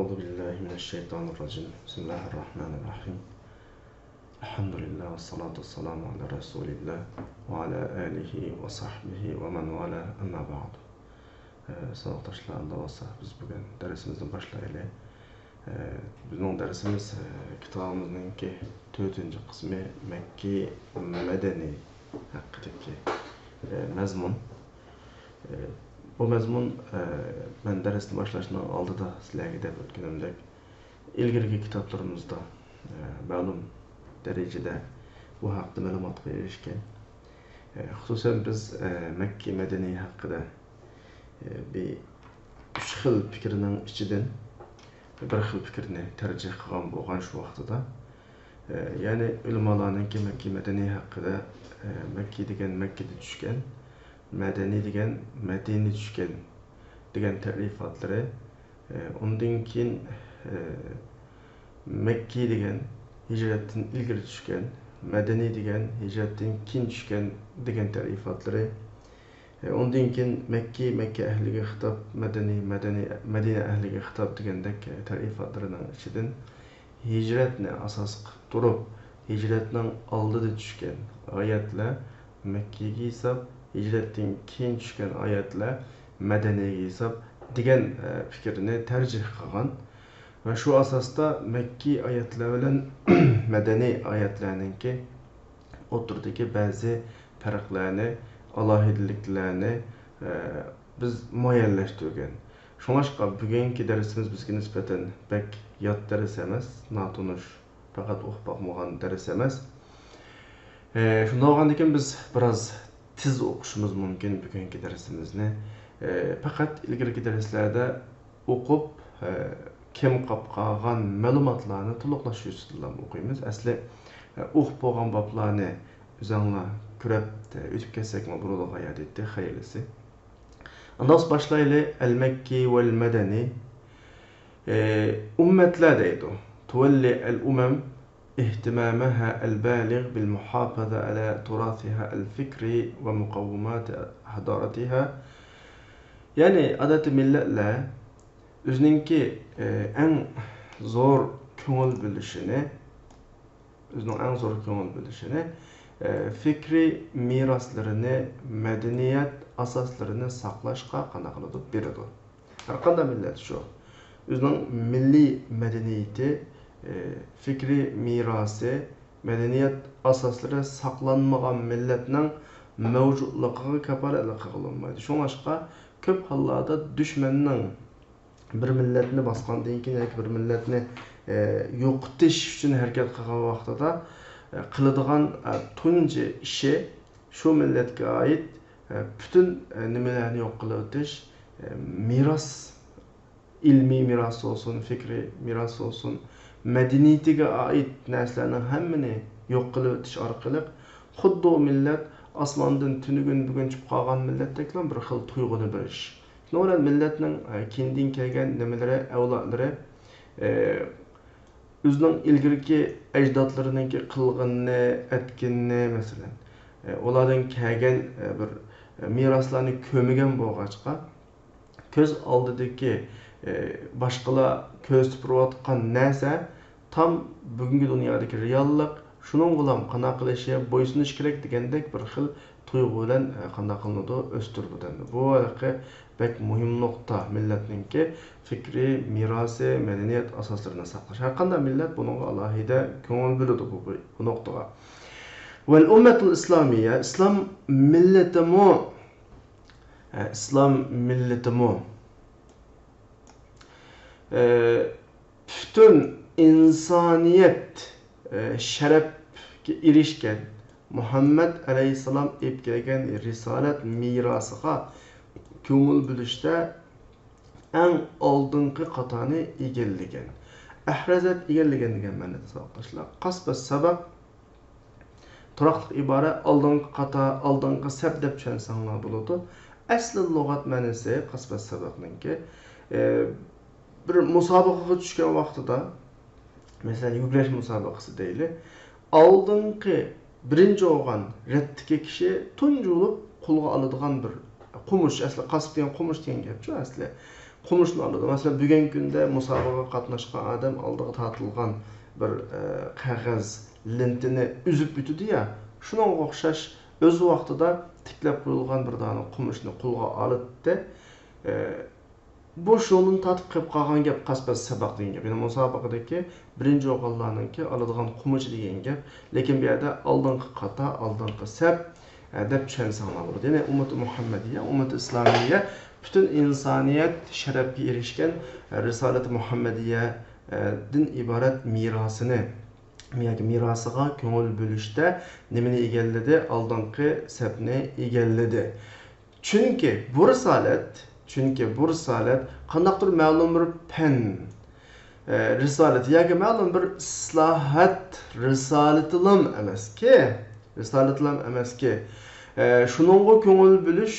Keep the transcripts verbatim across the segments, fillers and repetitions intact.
أعوذ بالله من الشيطان الرجيم. بسم الله الرحمن الرحيم. الحمد لله والصلاة والسلام على رسول الله وعلى آله وصحبه ومن والاه، أما بعد. ئە، ساۋاقداشلار، ئەمدى بولسا بىز بۈگۈن دەرسىمىزنى باشلايلى. ئە، بىزنىڭ دەرسىمىز، ئە، كىتابىمىزنىڭكى تۆتىنچى قىسمى مەككىي مەدەنىي ھەققىدىكى، ئە، مەزمۇن. ئە، بۇ مەزمۇن، ئە، مەن دەرسنى باشلاشنىڭ ئالدىدا سىلەرگە دەپ ئۆتكىنىمدەك، ئىلگىرىكى كىتابلىرىمىزدا، ئە، مەلۇم دەرىجىدە بۇ ھەقتە مەلۇماتقا ئېرىشكەن. ئە، خۇسۇسەن بىز، ئە، مەككىي مەدەنىي ھەققىدە، ئە، بىر ئۈچ خىل پىكىرنىڭ ئىچىدىن بىر خىل پىكىرنى تەرجىھ قىلغان بولغان شۇ ۋاقتىدا. ئە، يەنى ئۆلىمالارنىڭكى مەككىي مەدەنىي ھەققىدە، ئە، مەككىي دېگەن مەككىدە چۈشكەن، مەدەنىي دېگەن مەدىنىدە چۈشكەن دېگەن تەرىپاتلىرى. ئە، ئۇندىن كېيىن، ئە، مەككىي دېگەن ھىجرەتتىن ئىلگىرى چۈشكەن، مەدەنىي دېگەن ھىجرەتتىن كېيىن چۈشكەن دېگەن تەرىپاتلىرى. ئە، ئۇندىن كېيىن مەككىي، مەككە ئەھلىگە خىتاب، مەدەنىي، مەدەنىي، مەدىنە ئەھلىگە خىتاب دېگەندەك، ئە، تەرىپاتلىرىنىڭ ئىچىدىن ھىجرەتنى ئاساس قىلىپ تۇرۇپ، ھىجرەتنىڭ ئالدىدا چۈشكەن ئايەتلەر مەككىگە ھېساب، ھىجرەتتىن كېيىن چۈشكەن ئايەتلەر مەدەنىيگە ھېساب دېگەن، ئە، پىكىرنى تەرجىھ قىلغان. ۋە شۇ ئاساستا مەككىي ئايەتلەر بىلەن مەدەنىي ئايەتلەرنىڭكى ئوتتۇرىدىكى بەزى پەرقلەرنى، ئالاھىدىلىكلەرنى، ئە، بىز مۇئەييەنلەشتۈرگەن. شۇڭلاشقا بۈگۈنكى دەرسىمىز بىزگە نىسبەتەن بەك يات دەرس ئەمەس، ناتونۇش، پەقەت ئۇقۇپ باقمىغان دەرس ئەمەس. ئە، شۇنداق بولغاندىكىن بىز بىراز تېز ئوقۇشىمىز مۇمكىن بۈگۈنكى دەرسىمىزنى. ئە، پەقەت ئىلگىرىكى دەرسلەردە ئوقۇپ، ئە، كەم قاپ قالغان مەلۇماتلارنى تولۇقلاش يۈزىسىدىنلا ئوقۇيمىز. ئەسلى، ئە، ئوقۇپ بولغان بابلارنى ئۆزۈڭلار كۆرۈپ، ئە، ئۆتۈپ كەتسەكمۇ بولىدىغان يەردە خەيرلىسى. ئانداق بولسا باشلايلى. ئەل مەككى ۋەل مەدەنى. ئە، ئۈممەتلەر دەيدۇ. تۇۋەللى ئەل ئۇمەم ئىھتىمامەھە ئەل بالىغ بىل مۇھاپەزە ئەلە تۇراسىھە ئەل فىكرى ۋە مۇقەۋۋىماتى ھەدارەتىھە. يەنى ئادەتتە مىللەتلەر ئۆزىنىڭكى، ئە، ئەڭ زور كۆڭۈل بۆلۈشىنى، ئۆزىنىڭ ئەڭ زور كۆڭۈل بۆلۈشىنى، ئە، فىكرىي مىراسلىرىنى، مەدەنىيەت ئاساسلىرىنى ساقلاشقا قانداق قىلىدۇ؟ بېرىدۇ. ھەرقانداق مىللەت شۇ. ئۆزىنىڭ مىللىي مەدەنىيىتى، ئى، فىكرىي مىراسى، مەدەنىيەت ئاساسلىرى ساقلانمىغان مىللەتنىڭ مەۋجۇتلۇقىغا كاپالەتلىك قىلغىلى بولمايدۇ. شۇڭلاشقا كۆپ ھاللاردا دۈشمەننىڭ بىر مىللەتنى باسقاندىن كېيىن ياكى بىر مىللەتنى، ئى، يوقىتىش ئۈچۈن ھەرىكەت قىلغان ۋاقتىدا، ئى، قىلىدىغان، ئى، تۇنجى ئىشى شۇ مىللەتكە ئائىت، ئى، پۈتۈن، ئى، نېمىلەرنى يوق قىلىۋېتىش، ئى، مىراس، ئىلمىي مىراس بولسۇن، فىكرىي مىراس بولسۇن، مەدەنىيىتىگە ئائىت نەرسىلەرنىڭ ھەممىنى يوق قىلىۋېتىش ئارقىلىق، خۇددى ئۇ مىللەت ئاسماندىن تۈنۈگۈن بۈگۈن چۈشۈپ قالغان مىللەتتەكلا بىر خىل تۇيغۇنى بېرىش. شۇنىڭ بىلەن مىللەتنىڭ، ئى، كېيىندىن كەلگەن نېمىلىرى، ئەۋلادلىرى، ئى، ئۆزىنىڭ ئىلگىرىكى ئەجدادلىرىنىڭكى قىلغىنىنى، ئەتكىنىنى، مەسىلەن، ئۇلاردىن كەلگەن بىر مىراسلارنى كۆرمىگەن بولغاچقا، كۆز ئالدىدىكى باشقىلار كۆرسىتىپ تۇرۇۋاتقان نەرسە تام بۈگۈنكى دۇنيادىكى رېئاللىق، شۇنىڭغىلا قانداق قىلىشى، بويسۇنۇش كېرەك دېگەندەك بىر خىل تۇيغۇ بىلەن، ئە، قانداق قىلىنىدۇ؟ ئۆستۈرۈلىدۇ. ئەمدى بۇ ھېلىقى بەك مۇھىم نۇقتا، مىللەتنىڭكى فىكرىي مىراسى، مەدەنىيەت ئاساسلىرىنى ساقلاش. ھەرقانداق مىللەت بۇنىڭغا ئالاھىدە كۆڭۈل بۆلىدۇ بۇ، بۇ، بۇ نۇقتىغا. ۋەل ئۇممەتۇل ئىسلامىيە، ئىسلام مىللىتىمۇ، ئە، ئىسلام مىللىتىمۇ، ئە، پۈتۈن ئىنسانىيەت، ئە، شەرەپكە ئېرىشكەن مۇھەممەد ئەلەيھىسسالام ئېلىپ كەلگەن رىسالەت مىراسىغا كۆڭۈل بۆلۈشتە ئەڭ ئالدىنقى قاتارنى ئىگىلىگەن. ئەھرەزەت ئىگىلىگەن دېگەن مەنىدە ساۋاقداشلار. قاسبە سەبەق تۇراقلىق ئىبارە، ئالدىنقى قاتار، ئالدىنقى سەپ دەپ چۈشەنسەڭلار بولىدۇ. ئەسلى لۇغەت مەنىسى قاسبە سەبەقنىڭكى، ئى، بىر مۇسابىقىگە چۈشكەن ۋاقتىدا، مەسىلەن، يۈگۈرۈش مۇسابىقىسى دەيلى، ئالدىنقى بىرىنچى بولغان رەتتىكى كىشى تۇنجى بولۇپ قولغا ئالىدىغان بىر قومۇش، ئەسلى قاسىپ دېگەن قومۇش دېگەن گەپچۇ ئەسلى. قومۇشنى ئالىدۇ. مەسىلەن، بۈگۈنكى كۈندە مۇسابىقىگە قاتناشقان ئادەم ئالدىغا تارتىلغان بىر، ئە، قەغەز لېنتىنى ئۈزۈپ ئۆتىدۇ يا، شۇنىڭغا ئوخشاش ئۆز ۋاقتىدا تىكلەپ قويۇلغان بىر دانە قومۇشنى قولغا ئالاتتى. ئە، بۇ شۇنىڭدىن تارتىپ قېلىپ قالغان گەپ، قاسپەس سەبەق دېگەن گەپ. يەنى مۇسابىقىدىكى بىرىنچى بولغانلارنىڭكى ئالىدىغان قومۇچى دېگەن گەپ. لېكىن بۇ يەردە ئالدىنقى قاتار، ئالدىنقى سەپ، ئە، دەپ چۈشەنسەڭلار بولىدۇ. يەنى ئۈممىتى مۇھەممەدىيە، ئۈممىتى ئىسلامىيە پۈتۈن ئىنسانىيەت شەرەپكە ئېرىشكەن، ئە، رىسالەت مۇھەممەدىيەدىن ئىبارەت مىراسىنى ياكى مىراسىغا كۆڭۈل بۆلۈشتە نېمىنى ئىگىلىدى؟ ئالدىنقى سەپنى ئىگىلىدى. چۈنكى بۇ رىسالەت، چۈنكى بۇ رىسالەت قانداقتۇر مەلۇم بىر پەن، ئە، رىسالىتى ياكى مەلۇم بىر ئىسلاھات رىسالىتىلام ئەمەسكى، رىسالىتىلام ئەمەسكى. ئە، شۇنىڭغا كۆڭۈل بۆلۈش،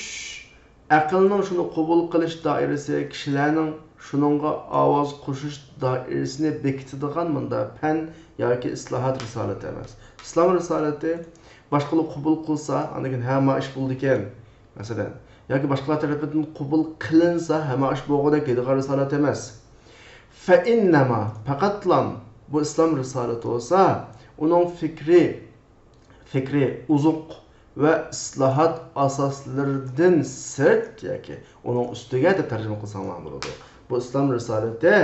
ئەقىلنىڭ شۇنى قوبۇل قىلىش دائىرىسى، كىشىلەرنىڭ شۇنىڭغا ئاۋاز قوشۇش دائىرىسىنى بېكىتىدىغان مۇنداق پەن ياكى ئىسلاھات رىسالىتى ئەمەس. ئىسلام رىسالىتى باشقىلار قوبۇل قىلسا، ئاندىن كېيىن ھەممە ئىش بولىدىكەن. مەسىلەن، ياكى باشقىلار تەرىپىدىن قوبۇل قىلىنسا، ھەممە ئىش بولغۇدەك دەيدىغان رىسالەت ئەمەس. فەئىننەما، پەقەتلام بۇ ئىسلام رىسالىتى بولسا، ئۇنىڭ فىكرى، فىكرى، ئوزۇق ۋە ئىسلاھات ئاساسلىرىدىن سىرت ياكى ئۇنىڭ ئۈستىگە دەپ تەرجىمە قىلساڭلار بولىدۇ. بۇ ئىسلام رىسالىتى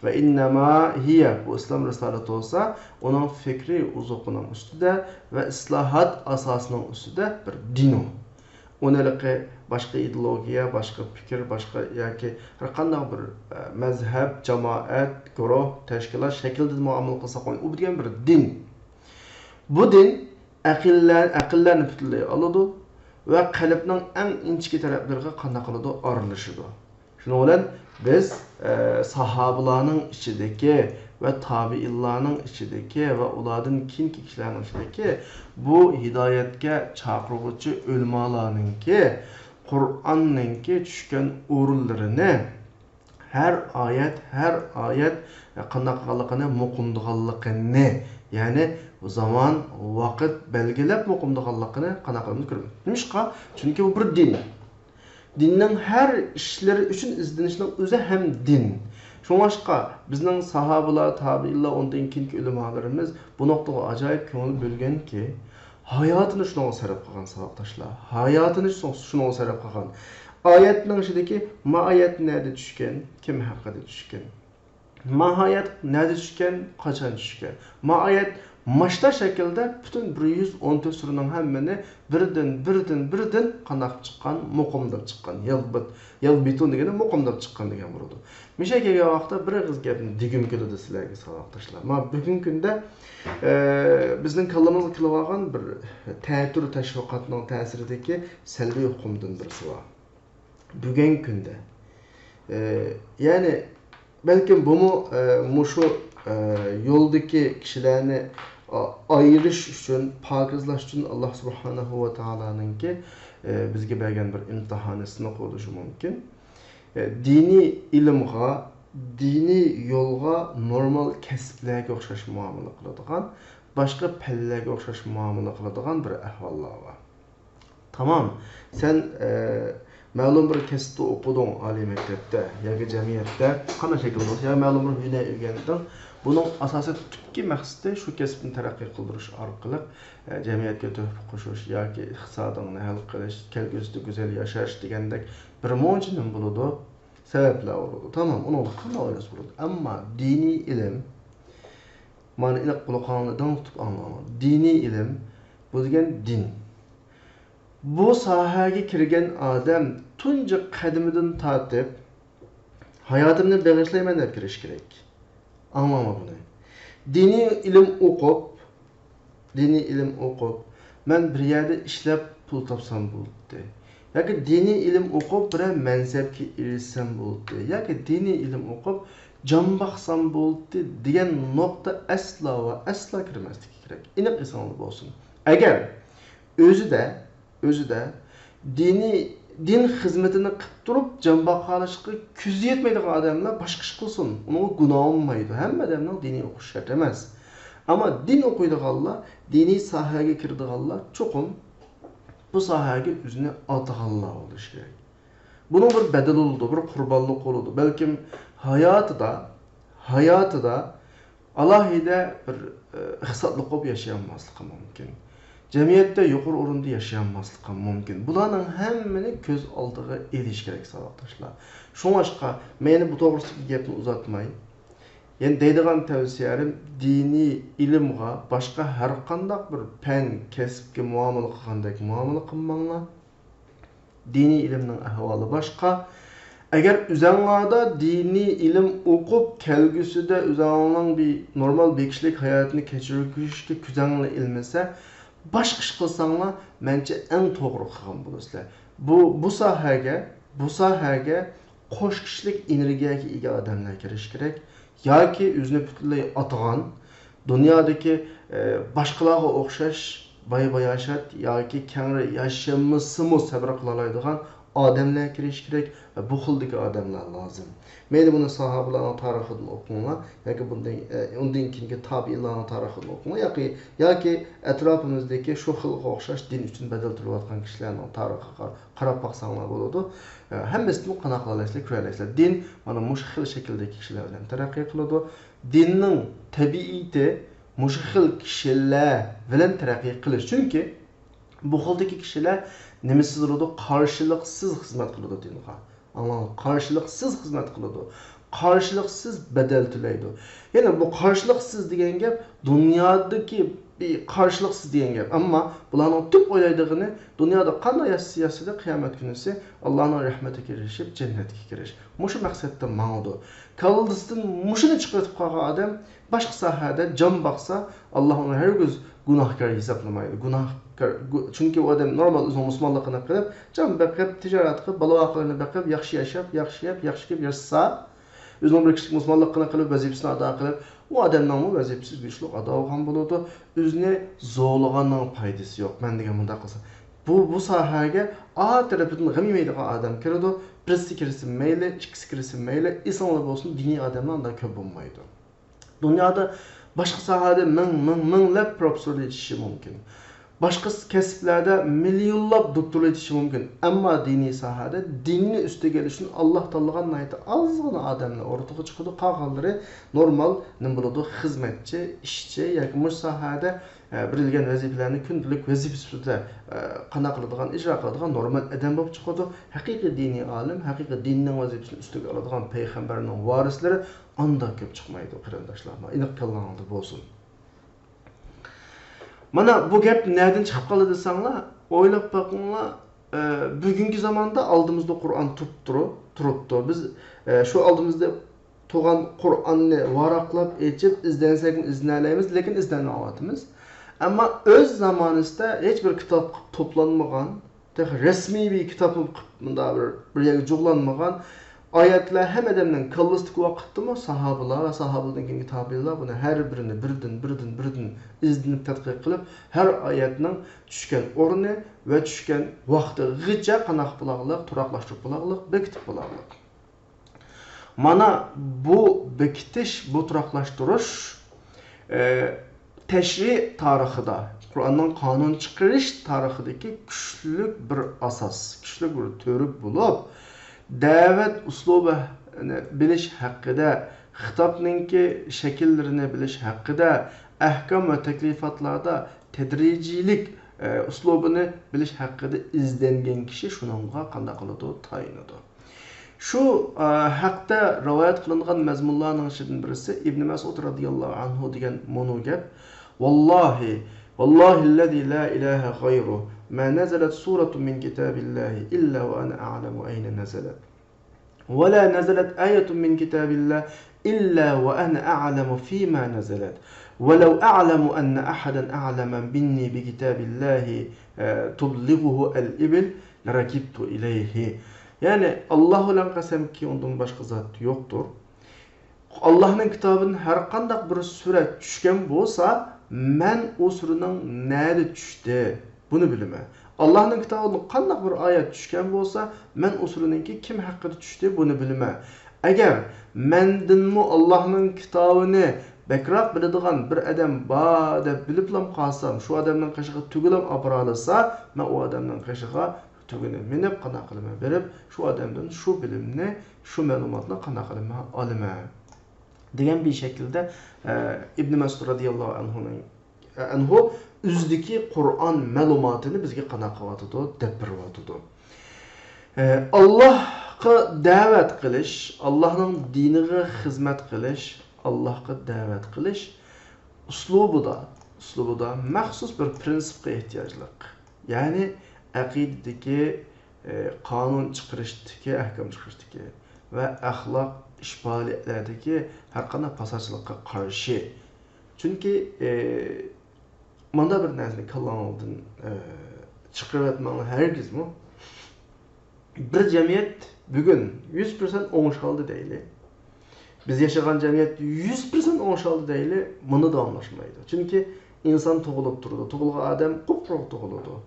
ۋە ئىننەما ھىيە، بۇ ئىسلام رىسالىتى بولسا، ئۇنىڭ فىكرى ئوزۇقىنىڭ ئۈستىدە ۋە ئىسلاھات ئاساسىنىڭ ئۈستىدە بىر دىن ئۇ. ئۇنى ھېلىقى باشقا ئىدېئولوگىيە، باشقا پىكىر، باشقا ياكى ھەر قانداق بىر، ئە، مەزھەپ، جامائەت، گۇرۇھ، تەشكىلات شەكلىدە مۇئامىلە قىلساق، ئۇ دېگەن بىر دىن. بۇ دىن ئەقىللەر، ئەقىللەرنى پۈتۈنلەي ئالىدۇ ۋە قەلبنىڭ ئەڭ ئىنچىكە تەرەپلىرىگە قانداق قىلىدۇ؟ ئارىلىشىدۇ. شۇنىڭ بىلەن بىز، ئە، ساھابىلارنىڭ ئىچىدىكى ۋە تابىئىنلارنىڭ ئىچىدىكى ۋە ئۇلاردىن كېيىنكى كىشىلەرنىڭ ئىچىدىكى بۇ ھىدايەتكە چاقىرغۇچى ئۆلىمالارنىڭكى، قۇرئاننىڭكى چۈشكەن ئورۇنلىرىنى، ھەر ئايەت، ھەر ئايەت قانداق قىلغانلىقىنى، مۇقىمدىغانلىقىنى، يەنى زامان، ۋاقىت بەلگىلەپ مۇقىمدىغانلىقىنى قانداق قىلىمىز كۆرىمىز. نېمىشقا؟ چۈنكى بۇ بىر دىن. دىننىڭ ھەر ئىشلىرى ئۈچۈن ئىزدىنىشنىڭ ئۆزى ھەم دىن. شۇڭلاشقا بىزنىڭ ساھابىلار، تابىئىنلار، ئۇنىڭدىن كېيىنكى ئۆلىمالىرىمىز بۇ نۇقتىغا ئاجايىپ كۆڭۈل بۆلگەنكى، ھاياتىنى شۇنىڭغا سەرپ قىلغان، ساۋاقداشلار. ھاياتىنى شۇ-، شۇنىڭغا سەرپ قىلغان. ئايەتنىڭ ئىچىدىكى ما ئايەت نەدە چۈشكەن، كىم ھەققىدە چۈشكەن؟ ما ئايەت نەدە چۈشكەن، قاچان چۈشكەن؟ ما ئايەت ماشتا شەكىلدە پۈتۈن بىر يۈز ئون تۆت سۈرىنىڭ ھەممىنى بىردىن، بىردىن، بىردىن قانداق چىققان، مۇقىمداپ چىققان. يەلبىت، يەلبىتۇن دېگىنى مۇقىمداپ چىققان دېگەن بولىدۇ. مۇشۇ كەلگەن ۋاقىتتا بىر ئېغىز گەپنى دېگۈم كېلىدۇ سىلەرگە، ساۋاقداشلار. ما بۈگۈنكى كۈندە، ئە، بىزنىڭ كاللىمىزغا كېلىۋالغان بىر تەتۈر تەشۋىقاتنىڭ تەسىرىدىكى سەلبىي ئۇقۇمدىن بىرسى بار. بۈگۈنكى كۈندە، ئە، يەنى بەلكىم بۇمۇ، ئە، مۇشۇ، ئە، يولدىكى كىشىلەرنى ئا-، ئايرىش ئۈچۈن، پاكىزلاش ئۈچۈن ئاللا سۇبھانەھۇ ۋە تائالانىڭكى، ئە، بىزگە بەرگەن بىر ئىمتىھانى، سىنىقى بولۇشى مۇمكىن. ئە، دىنىي ئىلىمغا، دىنىي يولغا نورمال كەسىپلەرگە ئوخشاش مۇئامىلە قىلىدىغان، باشقا پەنلەرگە ئوخشاش مۇئامىلە قىلىدىغان بىر ئەھۋاللار بار. تامام. سەن، ئە، مەلۇم بىر كەسىپتە ئوقۇدۇڭ، ئالىي مەكتەپتە ياكى جەمئىيەتتە قانداق شەكىلدە بولسا، يا مەلۇم بىر ھۈنەر ئۆگەندىڭ. بۇنىڭ ئاساسىي تۈپكى مەقسىتى شۇ كەسىپنى تەرەققىي قىلدۇرۇش ئارقىلىق، ئە، جەمئىيەتكە تۆھپە قوشۇش ياكى ئىقتىسادىڭنى ھەل قىلىش، كەلگۈسىدە گۈزەل ياشاش دېگەندەك بىر مۇنچە نېمە بولىدۇ، سەۋەبلەر بولىدۇ. تامام، ئۇنىڭدا قانداق ئويلىسا بولىدۇ. ئەمما دىنىي ئىلىم، مانا ئېنىق قۇلىقىڭلارنى دىڭ تۇتۇپ ئاڭلاڭلار. دىنىي ئىلىم، بۇ دېگەن دىن. بۇ ساھەگە كىرگەن ئادەم تۇنجى قەدىمىدىن تارتىپ، ھاياتىمنى بېغىشلايمەن دەپ كىرىشى كېرەك. ئاڭلاڭلار بۇنى. دىنىي ئىلىم ئوقۇپ، دىنىي ئىلىم ئوقۇپ، مەن بىر يەردە ئىشلەپ پۇل تاپسام بولاتتى. ياكى دىنىي ئىلىم ئوقۇپ، بىرەر مەنسەپكە ئېرىشسەم بولاتتى. ياكى دىنىي ئىلىم ئوقۇپ، جان باقسام بولاتتى دېگەن نۇقتا ئەسلا ۋە ئەسلا كىرمەسلىكى كېرەك. ئېنىق ئېسىڭىزدە بولسۇن. ئەگەر ئۆزىدە، ئۆزىدە دىنىي، دىن خىزمىتىنى قىپ تۇرۇپ، جان باقالىشقا كۆزى يەتمەيدىغان ئادەملەر باشقا ئىش قىلسۇن. ئۇنىڭغا گۇناھ بولمايدۇ. ھەممە ئادەمنىڭ دىنىي ئوقۇشى شەرت ئەمەس. ئەمما دىن ئوقۇيدىغانلار، دىنىي ساھەگە كىرىدىغانلار چوقۇم بۇ ساھەگە ئۆزىنى ئاتىغانلار بولۇشى كېرەك. بۇنىڭ بىر بەدىلى بولىدۇ، بىر قۇربانلىقى بولىدۇ. بەلكىم ھاياتىدا، ھاياتىدا ئالاھىدە بىر، ئە، ئىقتىسادلىق بولۇپ ياشىيالماسلىقى مۇمكىن. جەمئىيەتتە يۇقىرى ئورۇندا ياشىيالماسلىقى مۇمكىن. بۇلارنىڭ ھەممىنى كۆز ئالدىغا ئېلىش كېرەك، ساۋاقداشلار. شۇڭلاشقا، مەن بۇ توغرىسىدىكى گەپنى ئۇزارتماي، يەنە دەيدىغان تەۋسىيەلىرىم، دىنىي ئىلىمغا باشقا ھەر قانداق بىر پەن، كەسىپكە مۇئامىلە قىلغاندەك مۇئامىلە قىلماڭلار. دىنىي ئىلىمنىڭ ئەھۋالى باشقا. ئەگەر ئۆزەڭلاردا دىنىي ئىلىم ئوقۇپ، كەلگۈسىدە ئۆزەڭلارنىڭ بىر نورمال بىر كىشىلىك ھاياتىنى كەچۈرۈشكە كۆزەڭلار ئىلمىسە، باشقا ئىش قىلساڭلار، مەنچە ئەڭ توغرا قىلغان بولىسىلەر. بۇ، بۇ ساھەگە، بۇ ساھەگە قوش كىشىلىك ئېنېرگىيەگە ئىگە ئادەملەر كىرىشى كېرەك. ياكى ئۆزىنى پۈتۈنلەي ئاتىغان، دۇنيادىكى، ئە، باشقىلارغا ئوخشاش باي-باياشات ياكى كەڭرى ياشىمىسىمۇ سەۋر قىلالايدىغان ئادەملەر كىرىشى كېرەك ۋە بۇ خىلدىكى ئادەملەر لازىم. مەيلى بۇنى ساھابىلارنىڭ تارىخىدىن ئوقۇڭلار ياكى بۇندىن، ئە، ئۇندىن كېيىنكى تابىئىنلارنىڭ تارىخىدىن ئوقۇڭلار ياكى، ياكى ئەتراپىمىزدىكى شۇ خىلغا ئوخشاش دىن ئۈچۈن بەدەل تۆلەۋاتقان كىشىلەرنىڭ تارىخىغا قاراپ باقساڭلار بولىدۇ. ئە، ھەممىسىدىن قانداق قىلالايسىلەر، كۆرەلەيسىلەر. دىن مانا مۇشۇ خىل شەكىلدىكى كىشىلەر بىلەن تەرەققىي قىلىدۇ. دىننىڭ تەبىئىتى مۇشۇ خىل كىشىلەر بىلەن تەرەققىي قىلىش. چۈنكى بۇ خىلدىكى كىشىلەر نېمىسىز بولىدۇ؟ قارشىلىقسىز خىزمەت قىلىدۇ دىنغا. ئاڭلاڭلار، قارشىلىقسىز خىزمەت قىلىدۇ. قارشىلىقسىز بەدەل تۆلەيدۇ. يەنى بۇ قارشىلىقسىز دېگەن گەپ دۇنيادىكى بىر قارشىلىقسىز دېگەن گەپ. ئەمما بۇلارنىڭ تۈپ ئويلايدىغىنى دۇنيادا قانداق ياشىسا ياشىسۇن، قىيامەت كۈنىسى ئاللانىڭ رەھمىتىگە ئېرىشىپ، جەننەتكە كىرىش. مۇشۇ مەقسەتتە ماڭىدۇ. كاللىسىدىن مۇشۇنى چىقىرىۋېتىپ قالغان ئادەم باشقا ساھەدە جان باقسا، ئاللا ئۇنى ھەرگىز گۇناھكار ھېسابلىمايدۇ. گۇناھكار، گۇ-، چۈنكى ئۇ ئادەم نورمال ئۆزىنىڭ مۇسۇلمانلىقىنى قىلىپ، جان بېقىپ، تىجارەت قىلىپ، بالا-ۋاقىلىرىنى بېقىپ، ياخشى ياشاپ، ياخشى يەپ، ياخشى كىيىپ ياشىسا، ئۆزىنىڭ بىر كىشىلىك مۇسۇلمانلىقىنى قىلىپ، ۋەزىپىسىنى ئادا قىلىپ، ئۇ ئادەمنىڭمۇ ۋەزىپىسى گۈچلۈك ئادا بولغان بولىدۇ. ئۆزىنى زورلىغاننىڭ پايدىسى يوق. مەن دېگەن مۇنداق قىلسا، بۇ، بۇ ساھەگە ئا تەرىپىدىن غەم يېمەيدىغان ئادەم كىرىدۇ. بىرسى كىرسە مەيلى، ئىككىسى كىرسە مەيلى، ئېسىڭلار بولسۇن، دىنىي ئادەملەر ئۇنداق كۆپ بولمايدۇ. دۇنيادا باشقا ساھەدە مىڭ، مىڭ، مىڭلاپ پروفېسسورلار يېتىشىشى مۇمكىن. باشقا كەسىپلەردە مىليونلاپ دوكتورلار يېتىشىشى مۇمكىن. ئەمما دىنىي ساھەدە دىننى ئۈستىگە ئېلىش ئۈچۈن ئاللا تاللىغان ناھايىتى ئازغىنا ئادەملەر ئورتىغا چىقىدۇ. قالغانلىرى نورمال، نېمە بولىدۇ، خىزمەتچى، ئىشچى ياكى مۇشۇ ساھەدە، ئە، بېرىلگەن ۋەزىپىلەرنى كۈندىلىك ۋەزىپە سۈپىتىدە، ئە، قانداق قىلىدىغان، ئىجرا قىلىدىغان نورمال ئادەم بولۇپ چىقىدۇ. ھەقىقىي دىنىي ئالىم، ھەقىقىي دىننىڭ ۋەزىپىسىنى ئۈستىگە ئالىدىغان پەيغەمبەرنىڭ ۋارىسلىرى ئانداق كۆپ چىقمايدۇ، قېرىنداشلار. مانا، ئېنىق كاللاڭلاردا بولسۇن. مانا بۇ گەپ نەدىن چىقىپ قالدى دېسەڭلار، ئويلاپ باقىڭلار، ئە، بۈگۈنكى زاماندا ئالدىمىزدا قۇرئان تۇرۇپتۇ، تۇرۇپتۇ. بىز، ئە، شۇ ئالدىمىزدا تۇرغان قۇرئاننى ۋاراقلاپ ئېچىپ ئىزدەنسەكمۇ ئىزدىنەلەيمىز، لېكىن ئىزدەنمەيۋاتىمىز. ئەمما ئۆز زامانىسىدا ھېچ بىر كىتاب قىلىپ توپلانمىغان، تېخى رەسمىي بىر كىتاب قىلىپ مۇنداق بىر، بىر يەرگە جۇغلانمىغان ئايەتلەر ھەممە ئادەمنىڭ كاللىسىدىكى ۋاقىتتىمۇ ساھابىلار ۋە ساھابىدىن كېيىنكى تابىئىنلار بۇنى ھەر بىرىنى بىردىن، بىردىن، بىردىن ئىزدىنىپ تەتقىق قىلىپ، ھەر ئايەتنىڭ چۈشكەن ئورنى ۋە چۈشكەن ۋاقتىغىچە قانداق قىلىپ بولارلىق، تۇراقلاشتۇرۇپ بولارلىق، بېكىتىپ بولارلىق. مانا بۇ بېكىتىش، بۇ تۇراقلاشتۇرۇش، ئە، تەشرىئ تارىخىدا، قۇرئاننىڭ قانۇن چىقىرىش تارىخىدىكى كۈچلۈك بىر ئاساس، كۈچلۈك بىر تۈۋرۈك بولۇپ، دەۋەت ئۇسلۇبىنى بىلىش ھەققىدە، خىتابنىڭكى شەكىللىرىنى بىلىش ھەققىدە، ئەھكام ۋە تەكلىپاتلاردا تەدرىجىيلىك، ئە، ئۇسلۇبىنى بىلىش ھەققىدە ئىزدەنگەن كىشى شۇنىڭغا قانداق قىلىدۇ؟ تايىنىدۇ. شۇ، ئە، ھەقتە رىۋايەت قىلىنغان مەزمۇنلارنىڭ ئىچىدىن بىرسى ئىبن مەسئۇد رەزىياللاھۇ ئەنھۇ دېگەن مۇنۇ گەپ: والله، والله الذي لا إله غيره، ما نزلت سورة من كتاب الله إلا وأنا أعلم أين نزلت، ولا نزلت آية من كتاب الله إلا وأنا أعلم فيما نزلت، ولو أعلم أن أحدا أعلم مني بكتاب الله، ئە، تبلغه الإبل لركبت إليه. يەنى، ئاللا بىلەن قەسەمكى، ئۇندىن باشقا زات يوقتۇر. ئاللانىڭ كىتابىدىن ھەر قانداق بىر سۈرە چۈشكەن بولسا، مەن ئۇ سۈرىنىڭ نەدە چۈشتى، بۇنى بىلىمەن. ئاللانىڭ كىتابىدىن قانداق بىر ئايەت چۈشكەن بولسا، مەن ئۇ سۈرىنىڭكى كىم ھەققىدە چۈشتى، بۇنى بىلىمەن. ئەگەر مەندىنمۇ ئاللانىڭ كىتابىنى بەكرەك بىلىدىغان بىر ئادەم بار دەپ بىلىپلام قالسام، شۇ ئادەمنىڭ قېشىغا تۈگۈلەم ئاپىرالىسا، مەن ئۇ ئادەمنىڭ قېشىغا تۈگىنى مىنىپ، قانداق قىلىمەن بېرىپ، شۇ ئادەمدىن شۇ بىلىمنى، شۇ مەلۇماتنى قانداق قىلىمەن ئالىمەن دېگەن بىر شەكىلدە، ئە، ئىبن مەسئۇد رەزىياللاھۇ ئەنھۇنىڭ، ئەنھۇ ئۆزىدىكى قۇرئان مەلۇماتىنى بىزگە قانداق قىلىۋاتىدۇ، دەپ بېرىۋاتىدۇ. ئە، ئاللاھقا دەۋەت قىلىش، ئاللاھنىڭ دىنىغا خىزمەت قىلىش، ئاللاھقا دەۋەت قىلىش ئۇسلۇبىدا، ئۇسلۇبىدا مەخسۇس بىر پرىنسىپقا ئېھتىياجلىق. يەنى ئەقىدىدىكى، ئە، قانۇن چىقىرىشتىكى، ئەھكام چىقىرىشتىكى ۋە ئەخلاق ئىش پائالىيەتلەردىكى ھەر قانداق پاساتچىلىققا قارشى. چۈنكى، ئە، مانا بىر نەرسىنى كاللاڭلاردىن، ئە، چىقىرىۋەتمەڭلار ھەرگىزمۇ. بىر جەمئىيەت بۈگۈن يۈز پىرسەنت ئوڭشالدى دەيلى. بىز ياشىغان جەمئىيەت يۈز پىرسەنت ئوڭشالدى دەيلى، مۇنداق داۋاملاشمايدۇ. چۈنكى ئىنسان تۇغۇلۇپ تۇرىدۇ. تۇغۇلغان ئادەم قۇپقۇرۇق تۇغۇلىدۇ.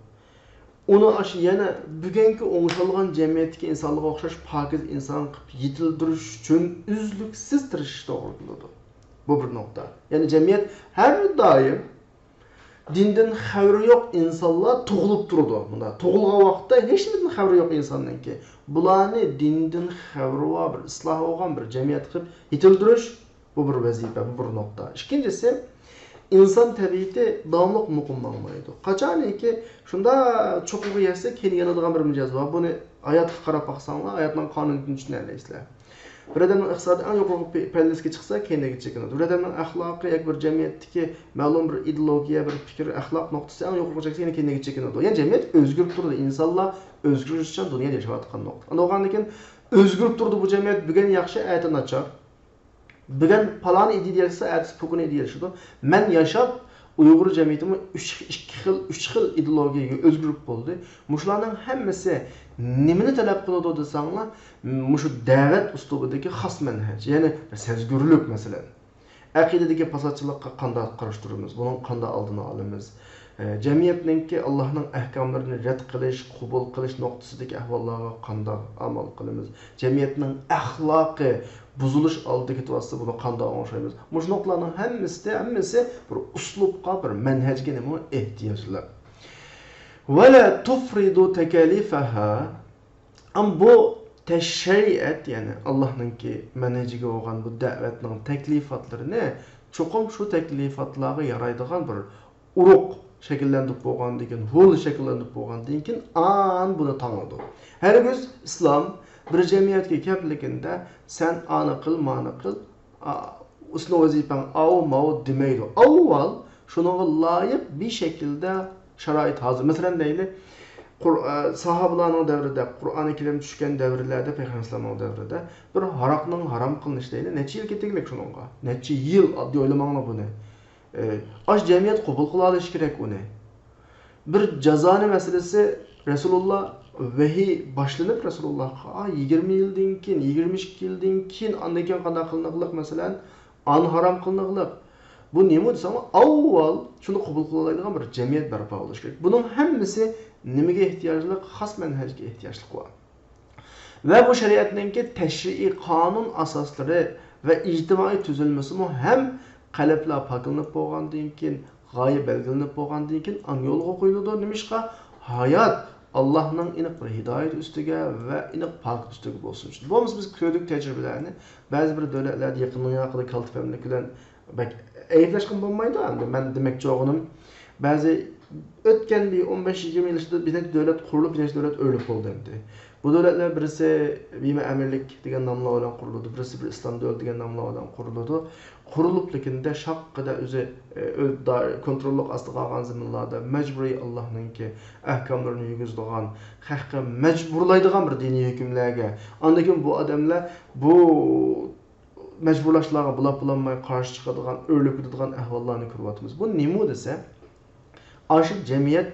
ئۇنى ئاشۇ يەنە بۈگۈنكى ئوڭشالغان جەمئىيەتتىكى ئىنسانلارغا ئوخشاش پاكىز ئىنسان قىلىپ يېتىلدۈرۈش ئۈچۈن ئۈزلۈكسىز تىرىشىش توغرا كېلىدۇ. بۇ بىر نۇقتا. يەنى جەمئىيەت ھەر دائىم دىندىن خەۋىرى يوق ئىنسانلار تۇغۇلۇپ تۇرىدۇ. مۇنداق تۇغۇلغان ۋاقىتتا ھېچنېمىدىن خەۋىرى يوق ئىنساننىڭكى. بۇلارنى دىندىن خەۋىرى بار، بىر ئىسلاھ بولغان بىر جەمئىيەت قىلىپ يېتىلدۈرۈش، بۇ بىر ۋەزىپە، بۇ بىر نۇقتا. ئىككىنچىسى، ئىنسان تەبىئىتى داۋاملىق مۇقىم ماڭمايدۇ. قاچانكى شۇنداق چوققىغا يەتسە، كېيىن يانىدىغان بىر مىجەز بار. بۇنى ھاياتقا قاراپ باقساڭلار، ھاياتنىڭ قانۇنىيىتىنى چۈشىنەلەيسىلەر. بىر ئادەمنىڭ ئىقتىسادى ئەڭ يۇقىرى پەللىسىگە چىقسا، كەينىگە چېكىنىدۇ. بىر ئادەمنىڭ ئەخلاقى ياكى بىر جەمئىيەتتىكى مەلۇم بىر ئىدېئولوگىيە، بىر پىكىر، ئەخلاق نۇقتىسى ئەڭ يۇقىرىغا چىقسا، يەنە كەينىگە چېكىنىدۇ. يەنى جەمئىيەت ئۆزگىرىپ تۇرىدۇ. ئىنسانلار ئۆزگىرىشچان دۇنيادا ياشاۋاتقان نۇقتا. ئاندىن بولغاندىن كېيىن ئۆزگىرىپ تۇرىدۇ بۇ جەمئىيەت. بۈگۈن ياخشى، ئەتە ناچار. بۈگۈن پالان ئىدىيە ياشىسا، ئەتىسى پۇكۇن ئىدىيە ياشىدۇ. مەن ياشاپ، ئۇيغۇر جەمئىيىتىمۇ ئۈچ، ئىككى خىل، ئۈچ خىل ئىدېئولوگىيەگە ئۆزگىرىپ بولدى. مۇشۇلارنىڭ ھەممىسى نېمىنى تەلەپ قىلىدۇ دېسەڭلار، مۇشۇ دەۋەت ئۇسلۇبىدىكى خاس مەنھەج، يەنى سەزگۈرلۈك مەسىلەن. ئەقىدىدىكى پاساتچىلىققا قانداق قارشى تۇرىمىز؟ بۇنىڭ قانداق ئالدىنى ئالىمىز؟ ئە، جەمئىيەتنىڭكى ئاللاھنىڭ ئەھكاملىرىنى رەت قىلىش، قوبۇل قىلىش نۇقتىسىدىكى ئەھۋاللارغا قانداق ئامال قىلىمىز؟ جەمئىيەتنىڭ ئەخلاقى بۇزۇلۇش ئالدىدا كېتىۋاتسا، بۇنى قانداق ئوڭشايمىز؟ مۇشۇ نۇقتىلارنىڭ ھەممىسى، ھەممىسى بىر ئۇسلۇبقا، بىر مەنھەجگە نېمە ئېھتىياجلىق. ولا تفرضوا تكاليفها. ئەم بۇ تەش-، شەرىئەت، يەنى ئاللاھنىڭكى مەنھەجىگە بولغان بۇ دەۋەتنىڭ تەكلىپاتلىرىنى چوقۇم شۇ تەكلىپاتلارغا يارايدىغان بىر ئۇرۇق شەكىللەندۈرۈپ بولغاندىن كېيىن، ھول شەكىللەندۈرۈپ بولغاندىن كېيىن، ئان بۇنى تاڭىدۇ. ھەرگىز ئىسلام بىر جەمئىيەتكە كەپلىكىندە، سەن ئانى قىل، مانى قىل، ئا، ئۇسنى ۋەزىپەڭ ئاۋۇ، ماۋۇ دېمەيدۇ. ئاۋۋال شۇنىڭغا لايىق بىر شەكىلدە شارائىت ھازىر. مەسىلەن، دەيلى، قۇر-، ئە، ساھابىلارنىڭ دەۋرىدە، قۇرئانى كەرىم چۈشكەن دەۋرلەردە، پەيغەمبەر ئەلەيھىسسالامنىڭ دەۋرىدە بىر ھاراقنىڭ ھارام قىلىنىشى دەيلى، نەچچە يىل كېتىگلىك شۇنىڭغا. نەچچە يىل، ئاددىي ئويلىماڭلار بۇنى. ئە، ئاش جەمئىيەت قوبۇل قىلالىشى كېرەك ئۇنى. بىر جازانى مەسىلىسى، رەسۇلۇللا ۋەھىي باشلىنىپ رەسۇلۇللاغا، ئا، يىگىرمە يىلدىن كېيىن، يىگىرمە ئىككى يىلدىن كېيىن ئاندىن كېيىن قانداق قىلىنىقلىق، مەسىلەن، ئان ھارام قىلىنىقلىق. بۇ نېمە دېسەڭ، ئاۋۋال شۇنى قوبۇل قىلالايدىغان بىر جەمئىيەت بەرپا بولۇشى كېرەك. بۇنىڭ ھەممىسى نېمىگە ئېھتىياجلىق؟ خاس مەنھەجگە ئېھتىياجلىق بار. ۋە بۇ شەرىئەتنىڭكى تەشرىئىي قانۇن ئاساسلىرى ۋە ئىجتىمائىي تۈزۈلمىسىمۇ ھەم قەلبلەر پاكلىنىپ بولغاندىن كېيىن، غايە بەلگىلىنىپ بولغاندىن كېيىن ئان يولغا قويۇلىدۇ. نېمىشقا؟ ھايات ئاللاھنىڭ ئېنىق بىر ھىدايىتى ئۈستىگە ۋە ئېنىق پاكىت ئۈستىگە بولسۇن ئۈچۈن. بولمىسا بىز كۆردۇق تەجرىبىلەرنى. بەزى بىر دۆلەتلەردە يېقىننىڭ ياقىدا كالتە پەملىك بىلەن بەك ئەيىبلەشكىن بولمايدۇ. ئەمدى مەن دېمەكچى بولغىنىم، بەزى ئۆتكەن بىر ئون بەش يىگىرمە يىل ئىچىدە بىر نەچچە دۆلەت قۇرۇلۇپ، بىر نەچچە دۆلەت ئۆلۈپ بولدى ئەمدى. بۇ دۆلەتلەر بىرسى بىمە ئەمىرلىك دېگەن ناملار بىلەن قۇرۇلىدۇ، بىرسى بىر ئىسلام دۆلىتى دېگەن ناملار بىلەن قۇرۇلىدۇ. قۇرۇلۇپ، لېكىن شاققىدە ئۆزى، ئۆز كونتروللۇق ئاستىغا ئالغان زېمىنلاردا مەجبۇرىي ئاللاھنىڭكى ئەھكاملىرىنى يۈرگۈزىدىغان، خەققە مەجبۇرلايدىغان بىر دىنىي ھۆكۈملەرگە. ئاندىن كېيىن بۇ ئادەملەر بۇ مەجبۇرلاشلارغا بولاپ بولالماي قارشى چىقىدىغان، ئۆرۈلۈپ كېتىدىغان ئەھۋاللارنى كۆرۈۋاتىمىز. بۇ نېمە دېسە، ئاشۇ جەمئىيەت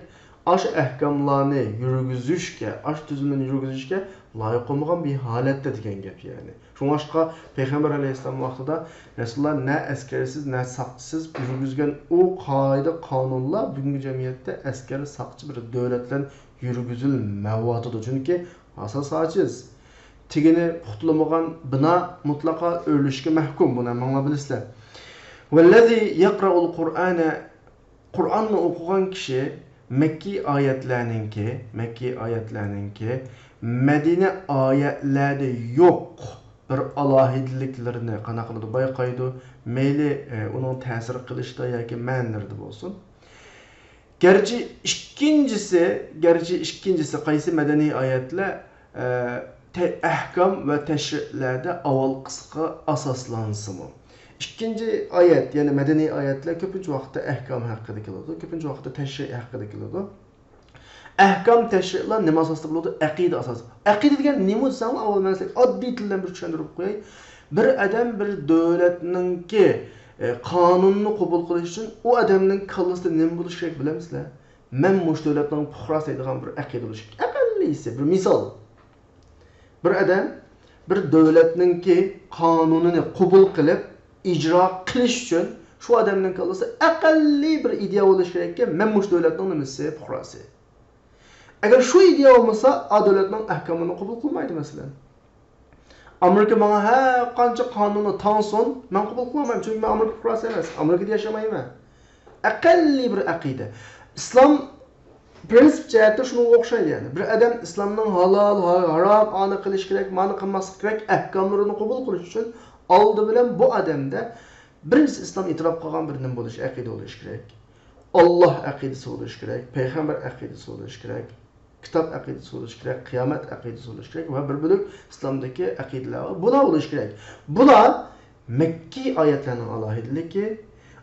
ئاشۇ ئەھكاملارنى يۈرگۈزۈشكە، ئاشۇ تۈزۈلمىنى يۈرگۈزۈشكە لايىق بولمىغان بىر ھالەتتە دېگەن گەپ يەنى. شۇڭلاشقا پەيغەمبەر ئەلەيھىسسالام ۋاقتىدا رەسۇلۇللا نە ئەسكەرسىز، نە ساقچىسىز يۈرگۈزگەن ئۇ قائىدە قانۇنلار بۈگۈنكى جەمئىيەتتە ئەسكەر، ساقچى بىر دۆلەت بىلەن يۈرگۈزۈلمەيۋاتىدۇ. چۈنكى ئاساس ئاجىز. تىكىنى پۇختىلىمىغان بىنا مۇتلەقا ئۆرۈلۈشكە مەھكۇم. بۇنى ھەممىڭلار بىلىسىلەر. والذي يقرأ القرآن، قۇرئاننى ئوقۇغان كىشى مەككىي ئايەتلەرنىڭكى، مەككىي ئايەتلەرنىڭكى مەدىنە ئايەتلەردە يوق بىر ئالاھىدىلىكلىرىنى قانداق قىلىدۇ؟ بايقايدۇ. مەيلى، ئە، ئۇنىڭ تەسىر قىلىشىدا ياكى مەنىلىرىدە بولسۇن. گەرچە ئىككىنچىسى، گەرچە ئىككىنچىسى قايسى مەدەنىي ئايەتلەر، ئە، تە-، ئەھكام ۋە تەشرىئلەردە ئاۋۋالقىسىغا ئاساسلانسىمۇ، ئىككىنچى ئايەت، يەنى مەدەنىي ئايەتلەر كۆپىنچە ۋاقىتتا ئەھكام ھەققىدە كېلىدۇ، كۆپىنچە ۋاقىتتا تەشرىئ ھەققىدە كېلىدۇ. ئەھكام، تەشرىئلار نېمە ئاساستا بولىدۇ؟ ئەقىدە ئاساسى. ئەقىدە دېگەن نېمە دېسەڭلار، ئاۋۋال مەن سىلەرگە ئاددىي تىل بىلەن بىر چۈشەندۈرۈپ قوياي. بىر ئادەم بىر دۆلەتنىڭكى، ئە، قانۇنىنى قوبۇل قىلىش ئۈچۈن ئۇ ئادەمنىڭ كاللىسىدا نېمە بولۇشى كېرەك بىلەمسىلەر؟ مەن مۇشۇ دۆلەتنىڭ پۇقراسى دەيدىغان بىر ئەقىدە بولۇشى كېرەك. ئەقەللىيسى، بىر مىسال. بىر ئادەم بىر دۆلەتنىڭكى قانۇنىنى قوبۇل قىلىپ، ئىجرا قىلىش ئۈچۈن شۇ ئادەمنىڭ كاللىسىدا ئەقەللىي بىر ئىدىيە بولۇشى كېرەككى، مەن مۇشۇ دۆلەتنىڭ نېمىسى، پۇقراسى. ئەگەر شۇ ئىدىيە بولمىسا، ئا دۆلەتنىڭ ئەھكامىنى قوبۇل قىلمايدۇ، مەسىلەن. ئامېرىكا ماڭا ھەر قانچە قانۇننى تاڭسۇن، مەن قوبۇل قىلالمايمەن، چۈنكى مەن ئامېرىكا پۇقراسى ئەمەس، ئامېرىكىدا ياشىمايمەن. ئەقەللىي بىر ئەقىدە. ئىسلام پرىنسىپ جەھەتتە شۇنىڭغا ئوخشايدۇ، يەنى. بىر ئادەم ئىسلامنىڭ ھالال، ھا-، ھارام، ئانى قىلىش كېرەك، مانى قىلماسلىق كېرەك ئەھكاملىرىنى قوبۇل قىلىش ئۈچۈن ئالدى بىلەن بۇ ئادەمدە بىرىنچىسى ئىسلام ئېتىراپ قىلغان بىر نېمە بولۇشى، ئەقىدە بولۇشى كېرەك. ئاللاھ ئەقىدىسى بولۇشى كېرەك، پەيغەمبەر ئەقىدىسى بولۇشى كېرەك، كىتاب ئەقىدىسى بولۇشى كېرەك، قىيامەت ئەقىدىسى بولۇشى كېرەك ۋە بىر بۆلەك ئىسلامدىكى ئەقىدىلەر بار. بۇلار بولۇشى كېرەك. بۇلار مەككىي ئايەتلەرنىڭ ئالاھىدىلىكى.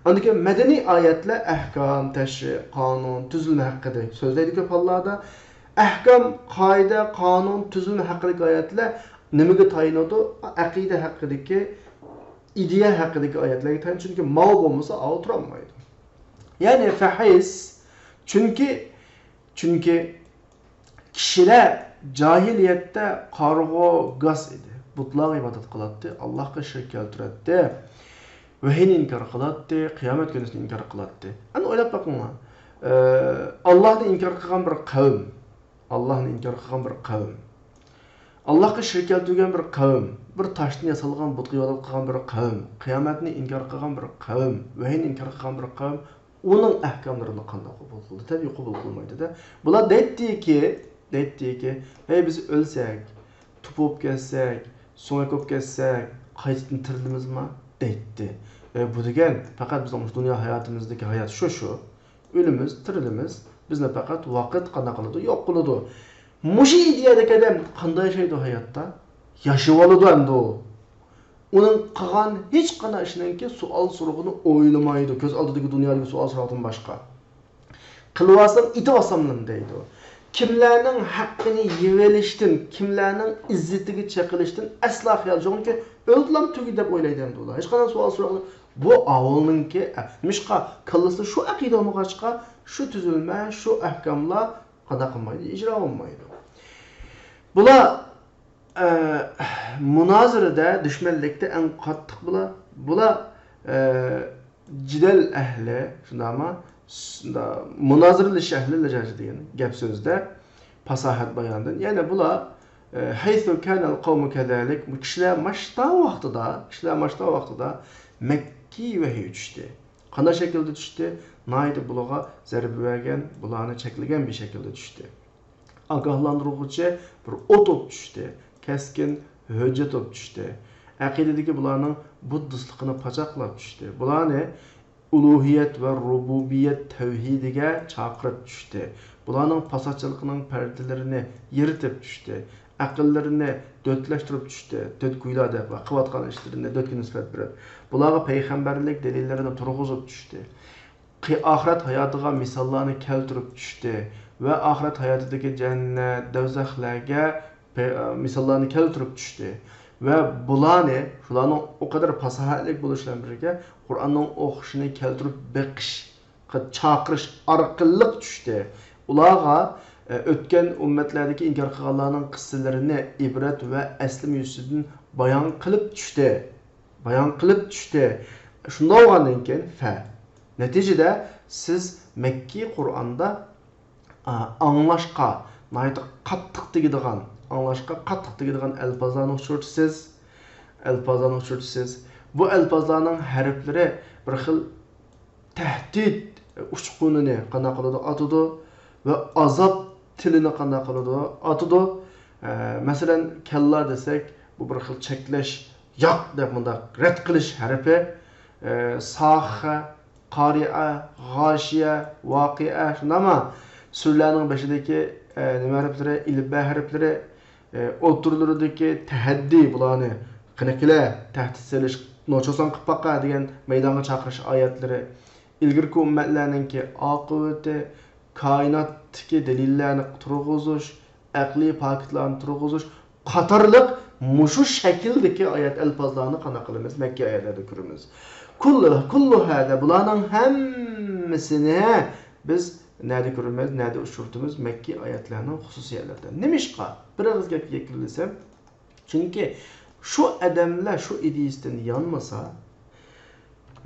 ئاندىن كېيىن مەدەنىي ئايەتلەر ئەھكام، تەشرىئ، قانۇن، تۈزۈلمە ھەققىدە سۆزلەيدۇ كۆپ ھاللاردا. ئەھكام، قائىدە، قانۇن، تۈزۈلمە ھەققىدىكى ئايەتلەر نېمىگە تايىنىدۇ؟ ئەقىدە ھەققىدىكى، ئىدىيە ھەققىدىكى ئايەتلەرگە تايىنىدۇ. چۈنكى ماۋۇ بولمىسا ئاۋۇ تۇرالمايدۇ. يەنى فەھىس، چۈنكى، چۈنكى كىشىلەر جاھىلىيەتتە قارىغۇ، گاس ئىدى. بۇتلارغا ئىبادەت قىلاتتى، ئاللاھقا شېرىك كەلتۈرەتتى. ۋەھىينى ئىنكار قىلاتتى، قىيامەت كۈنىسىنى ئىنكار قىلاتتى. ئەنە ئويلاپ بېقىڭلار. ئە، ئاللاھنى ئىنكار قىلغان بىر قەۋم، ئاللاھنى ئىنكار قىلغان بىر قەۋم، ئاللاھقا شېرىك كەلتۈرگەن بىر قەۋم، بىر تاشتىن ياسالغان بۇتقا ئىبادەت قىلغان بىر قەۋم، قىيامەتنى ئىنكار قىلغان بىر قەۋم، ۋەھىينى ئىنكار قىلغان بىر قەۋم، ئۇنىڭ ئەھكاملىرىنى قانداق قوبۇل قىلدى؟ تەبىئىي قوبۇل قىلمايدۇ-دە. بۇلار دەيتتىكى، دەيتتىكى، ھەي، بىز ئۆلسەك، توپا بولۇپ كەتسەك، سۆڭەك بولۇپ كەتسەك، قايتىدىن تىرىلىمىزما؟ دەيتتى. ھەي، بۇ دېگەن پەقەت بىزنىڭ مۇشۇ دۇنيا ھاياتىمىزدىكى ھايات شۇ، شۇ. ئۆلىمىز، تىرىلىمىز، بىزنى پەقەت ۋاقىت قانداق قىلىدۇ؟ يوق قىلىدۇ. مۇشۇ ئىدىيەدىكى ئادەم قانداق ياشايدۇ ھاياتتا؟ ياشىۋالىدۇ ئەمدى ئۇ. ئۇنىڭ قىلغان ھېچقانداق ئىشىنىڭكى سوئال سورىقىنى ئويلىمايدۇ، كۆز ئالدىدىكى دۇنيادىكى سوئال سوراقتىن باشقا. قىلىۋالسام، ئېتىۋالساملىم دەيدۇ. كىملەرنىڭ ھەققىنى يېۋېلىشتىن، كىملەرنىڭ ئىززىتىگە چېقىلىشتىن ئەسلا خىيال، چۈنكى ئۆلدىلام تۈگىدى دەپ ئويلايدۇ ئەمدى ئۇلار. ھېچقانداق سوئال سوراق، بۇ ئاۋۇلنىڭكى، نېمىشقا كاللىسىدا شۇ ئەقىدە بولمىغاچقا، شۇ تۈزۈلمە، شۇ ئەھكاملار قانداق قىلمايدۇ؟ ئىجرا بولمايدۇ. بۇلار، ئە، مۇنازىرىدە، دۈشمەنلىكتە ئەڭ قاتتىق بۇلار. بۇلار، ئە، جېدەل ئەھلى، شۇنداقمۇ؟ شۇنداق، مۇنازىرىلىشىش ئەھلى، لەجاجە دېگەن گەپ سۆزدە، پاساھەت باياندىن. يەنى بۇلار، ئە، ھەيسۇ كانەل قەۋمۇ كەزالىك، كىشىلەر ماشتا ۋاقتىدا، كىشىلەر ماشتا ۋاقتىدا مەككىي ۋەھىي چۈشتى. قانداق شەكىلدە چۈشتى؟ ناھايىتى بۇلارغا زەربە بەرگەن، بۇلارنى چەكلىگەن بىر شەكىلدە چۈشتى. ئاگاھلاندۇرغۇچى بىر ئوت بولۇپ چۈشتى. كەسكىن ھۆججەت بولۇپ چۈشتى. ئەقىدىدىكى بۇلارنىڭ بۇددىستلىقىنى پاچاقلاپ چۈشتى. بۇلارنى ئۇلۇھىيەت ۋە رۇبۇبىيەت تەۋھىدىگە چاقىرىپ چۈشتى. بۇلارنىڭ پاساتچىلىقىنىڭ پەردىلىرىنى يىرتىپ چۈشتى. ئەقىللىرىنى دۆتلەشتۈرۈپ چۈشتى. دۆتگويلار دەپ ۋە قىلىۋاتقان ئىشلىرىنى دۆتكە نىسبەت بېرىپ، بۇلارغا پەيغەمبەرلىك دەلىللىرىنى تۇرغۇزۇپ چۈشتى. قى-، ئاخىرەت ھاياتىغا مىساللارنى كەلتۈرۈپ چۈشتى ۋە ئاخىرەت ھاياتىدىكى جەننەت، دەۋزەخلەرگە پەي-، مىساللارنى كەلتۈرۈپ چۈشتى. ۋە بۇلارنى، شۇلارنىڭ ئۇ قەدەر پاساھەتلىك بولۇشى بىلەن بىرگە، قۇرئاننىڭ ئوخشىشىنى كەلتۈرۈپ بېقىشقا چاقىرىش ئارقىلىق چۈشتى. ئۇلارغا، ئە، ئۆتكەن ئۈممەتلەردىكى ئىنكار قىلغانلارنىڭ قىسسىلىرىنى ئىبرەت ۋە ئەسلىمە يۈزىسىدىن بايان قىلىپ چۈشتى. بايان قىلىپ چۈشتى. شۇنداق بولغاندىن كېيىن، فە، نەتىجىدە سىز مەككىي قۇرئاندا، ئا، ئاڭلاشقا ناھايىتى قاتتىق تېگىدىغان، ئاڭلاشقا قاتتىق تېگىدىغان ئەلپازلارنى ئۇچرىتىسىز. ئەلپازلارنى ئۇچرىتىسىز. بۇ ئەلپازلارنىڭ ھەرپلىرى بىر خىل تەھدىت ئۇچقۇنىنى قانداق قىلىدۇ؟ ئاتىدۇ. ۋە ئازاب تىلىنى قانداق قىلىدۇ؟ ئاتىدۇ. ئە، مەسىلەن، كەللا دېسەك، بۇ بىر خىل چەكلەش، ياق دەپ مۇنداق رەت قىلىش ھەرپى. ئە، ساخە، قارىئە، غاشىيە، ۋاقىئە، شۇنداقمۇ؟ سۈرىلەرنىڭ بېشىدىكى، ئە، نېمە ھەرپلىرى؟ ئېلىپبە ھەرپلىرى، ئە، ئوتتۇرىلىرىدىكى تەھەددىي، بۇلارنى قېنى كېلە، تەھدىت سېلىش، نوچۇسان قىلىپ باقا دېگەن مەيدانغا چاقىرىش ئايەتلىرى، ئىلگىرىكى ئۈممەتلەرنىڭكى ئاقىۋىتى، كائىناتتىكى دەلىللەرنى تۇرغۇزۇش، ئەقلىي پاكىتلارنى تۇرغۇزۇش قاتارلىق مۇشۇ شەكىلدىكى ئايەت ئەلپازلارنى قانداق قىلىمىز؟ مەككىي ئايەتلەردە كۆرىمىز. كۇللۇ، كۇللۇ ھەدە، بۇلارنىڭ ھەممىسىنى بىز نەدە كۆرىمىز، نەدە ئۇچرىتىمىز؟ مەككىي ئايەتلەرنىڭ خۇسۇسىيەتلىرىدە. نېمىشقا؟ بىر ئېغىز گەپكە يەكۈنلىسەم، چۈنكى شۇ ئادەملەر شۇ ئىدىيىسىدىن يانمىسا،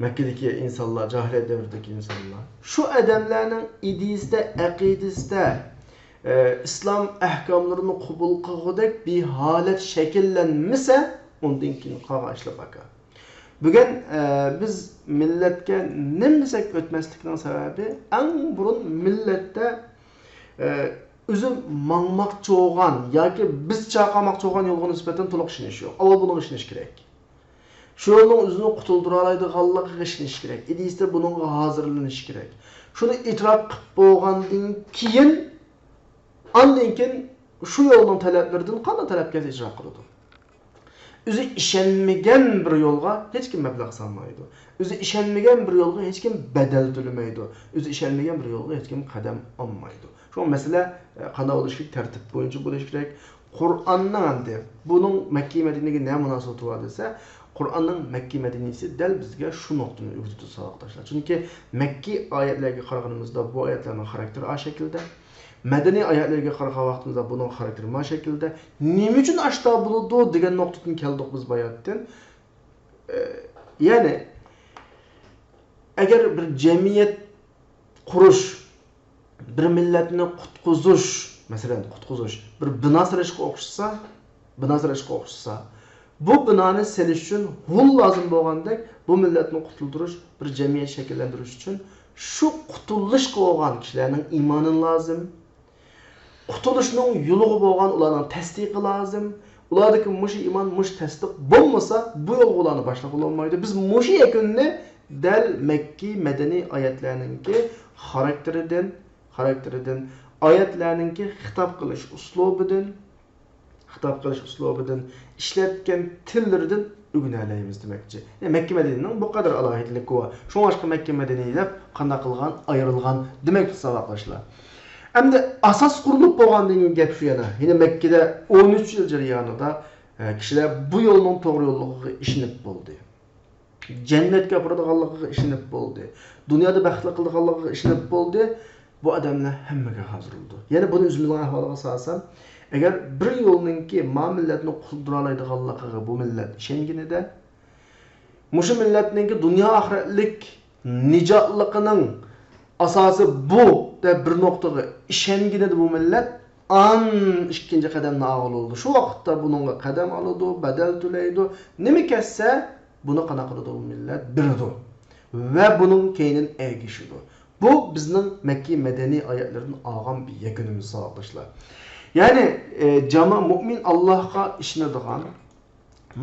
مەككىدىكى ئىنسانلار، جاھىلىيەت دەۋرىدىكى ئىنسانلار، شۇ ئادەملەرنىڭ ئىدىيىسىدە، ئەقىدىسىدە، ئە، ئىسلام ئەھكاملىرىنى قوبۇل قىلغۇدەك بىر ھالەت شەكىللەنمىسە، ئۇندىن كېيىن قالغان ئىشلار بىكار. بۈگۈن، ئە، بىز مىللەتكە نېمە دېسەك ئۆتمەسلىكنىڭ سەۋەبى، ئەڭ بۇرۇن مىللەتتە، ئە، ئۆزى ماڭماقچى بولغان ياكى بىز چاقىرماقچى بولغان يولغا نىسبەتەن تولۇق ئىشىنىش يوق. ئاۋۋال بۇنىڭغا ئىشىنىش كېرەك. شۇ يولنىڭ ئۆزىنى قۇتۇلدۇرالايدىغانلىقىغا ئىشىنىش كېرەك. ئىدىيىسىدە بۇنىڭغا ھازىرلىنىش كېرەك. شۇنى ئېتىراپ قىلىپ بولغاندىن كېيىن، ئاندىن كېيىن شۇ يولنىڭ تەلەپلىرىدىن قانداق تەلەپ كەلسە ئىجرا قىلىدۇ. ئۆزى ئىشەنمىگەن بىر يولغا ھېچكىم مەبلەغ سالمايدۇ. ئۆزى ئىشەنمىگەن بىر يولغا ھېچكىم بەدەل تۆلىمەيدۇ. ئۆزى ئىشەنمىگەن بىر يولغا ھېچكىم قەدەم ئالمايدۇ. شۇڭا مەسىلە، ئە، قانداق بولۇشى كېرەك؟ تەرتىپ بويىچە بولۇشى كېرەك. قۇرئاننىڭ ئەمدى بۇنىڭ مەككە مەدىنىگە نە مۇناسىۋىتى بار دېسە، قۇرئاننىڭ مەككە مەدىنىسى دەل بىزگە شۇ نۇقتىنى ئۆگىتىدۇ، ساۋاقداشلار. چۈنكى مەككە ئايەتلەرگە قارىغىنىمىزدا بۇ ئايەتلەرنىڭ خاراكتېرى ئا شەكىلدە. مەدەنىي ئايەتلەرگە قارىغان ۋاقتىمىزدا بۇنىڭ خاراكتېرى ما شەكىلدە. نېمە ئۈچۈن ئاشتا بولىدۇ دېگەن نۇقتىدىن كەلدۇق بىز باياتتىن. ئە، يەنى، ئەگەر بىر جەمئىيەت قۇرۇش، بىر مىللەتنى قۇتقۇزۇش، مەسىلەن، قۇتقۇزۇش، بىر بىنا سېلىشقا ئوخشىسا، بىنا سېلىشقا ئوخشىسا، بۇ بىنانى سېلىش ئۈچۈن ھۇل لازىم بولغاندەك، بۇ مىللەتنى قۇتۇلدۇرۇش، بىر جەمئىيەت شەكىللەندۈرۈش ئۈچۈن شۇ قۇتۇلۇشقا بولغان كىشىلەرنىڭ ئىمانى لازىم. قۇتۇلۇشنىڭ يولىغا بولغان ئۇلارنىڭ تەستىقى لازىم. ئۇلاردىكى مۇشۇ ئىمان، مۇشۇ تەستىق بولمىسا، بۇ يولغا ئۇلارنى باشلىغىلى بولمايدۇ. بىز مۇشۇ يەكۈننى دەل مەككى مەدەنىي ئايەتلەرنىڭكى خاراكتېرىدىن، خاراكتېرىدىن، ئايەتلەرنىڭكى خىتاب قىلىش ئۇسلۇبىدىن، خىتاب قىلىش ئۇسلۇبىدىن، ئىشلەتكەن تىللىرىدىن ئۆگىنەلەيمىز دېمەكچى. يەنى مەككە مەدىنىنىڭ بۇ قەدەر ئالاھىدىلىكى بار. شۇڭلاشقا مەككە مەدىنى دەپ قانداق قىلغان، ئايرىلغان دېمەكچى، ساۋاقداشلار. ئەمدى ئاساس قۇرۇلۇپ بولغاندىن كېيىن گەپ شۇ يەنە. يەنە مەككىدە ئون ئۈچ يىل جەريانىدا، ئە، كىشىلەر بۇ يولنىڭ توغرا يوللۇقىغا ئىشىنىپ بولدى. جەننەتكە ئاپىرىدىغانلىقىغا ئىشىنىپ بولدى. دۇنيادا بەختلىك قىلىدىغانلىقىغا ئىشىنىپ بولدى. بۇ ئادەملەر ھەممىگە ھازىر بولىدۇ. يەنە بۇنى ئۆزىمىزنىڭ ئەھۋالىغا سالسام، ئەگەر بىر يولنىڭكى ما مىللەتنى قۇتۇلدۇرالايدىغانلىقىغا بۇ مىللەت ئىشەنگىنىدە، مۇشۇ مىللەتنىڭكى دۇنيا ئاخىرەتلىك نىجاتلىقىنىڭ ئاساسى بۇ دەپ بىر نۇقتىغا ئىشەنگىنىدە بۇ مىللەت ئان ئىككىنچى قەدەمنى ئالغىلى بولىدۇ. شۇ ۋاقىتتا بۇنىڭغا قەدەم ئالىدۇ، بەدەل تۆلەيدۇ. نېمە كەتسە، بۇنى قانداق قىلىدۇ بۇ مىللەت؟ بېرىدۇ. ۋە بۇنىڭ كەينىدىن ئەگىشىدۇ. بۇ بىزنىڭ مەككى مەدەنىي ئايەتلىرىدىن ئالغان بىر يەكۈنىمىز، ساۋاقداشلار. يەنى، ئە، جاما-، مۇئمىن ئاللاھقا ئىشىنىدىغان،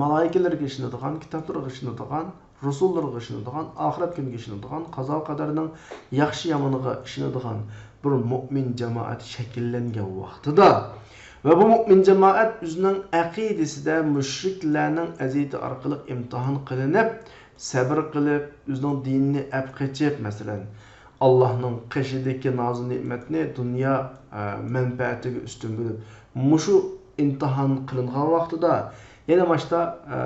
مالائىكىلەرگە ئىشىنىدىغان، كىتابلىرىغا ئىشىنىدىغان، رۇسۇللىرىغا ئىشىنىدىغان، ئاخىرەت كۈنىگە ئىشىنىدىغان، قازا-قەدەرنىڭ ياخشى-يامىنىغا ئىشىنىدىغان بىر مۇئمىن جامائەت شەكىللەنگەن ۋاقتىدا ۋە بۇ مۇئمىن جامائەت ئۆزىنىڭ ئەقىدىسىدە مۇشرىكلەرنىڭ ئەزىيىتى ئارقىلىق ئىمتىھان قىلىنىپ، سەبرى قىلىپ، ئۆزىنىڭ دىنىنى ئەپ قېچىپ، مەسىلەن، ئاللاھنىڭ قېشىدىكى نازۇ نېمەتنى دۇنيا، ئە، مەنپەئەتىگە ئۈستۈن بىلىپ، مۇشۇ ئىمتىھان قىلىنغان ۋاقتىدا، يەنە ماشتا، ئە،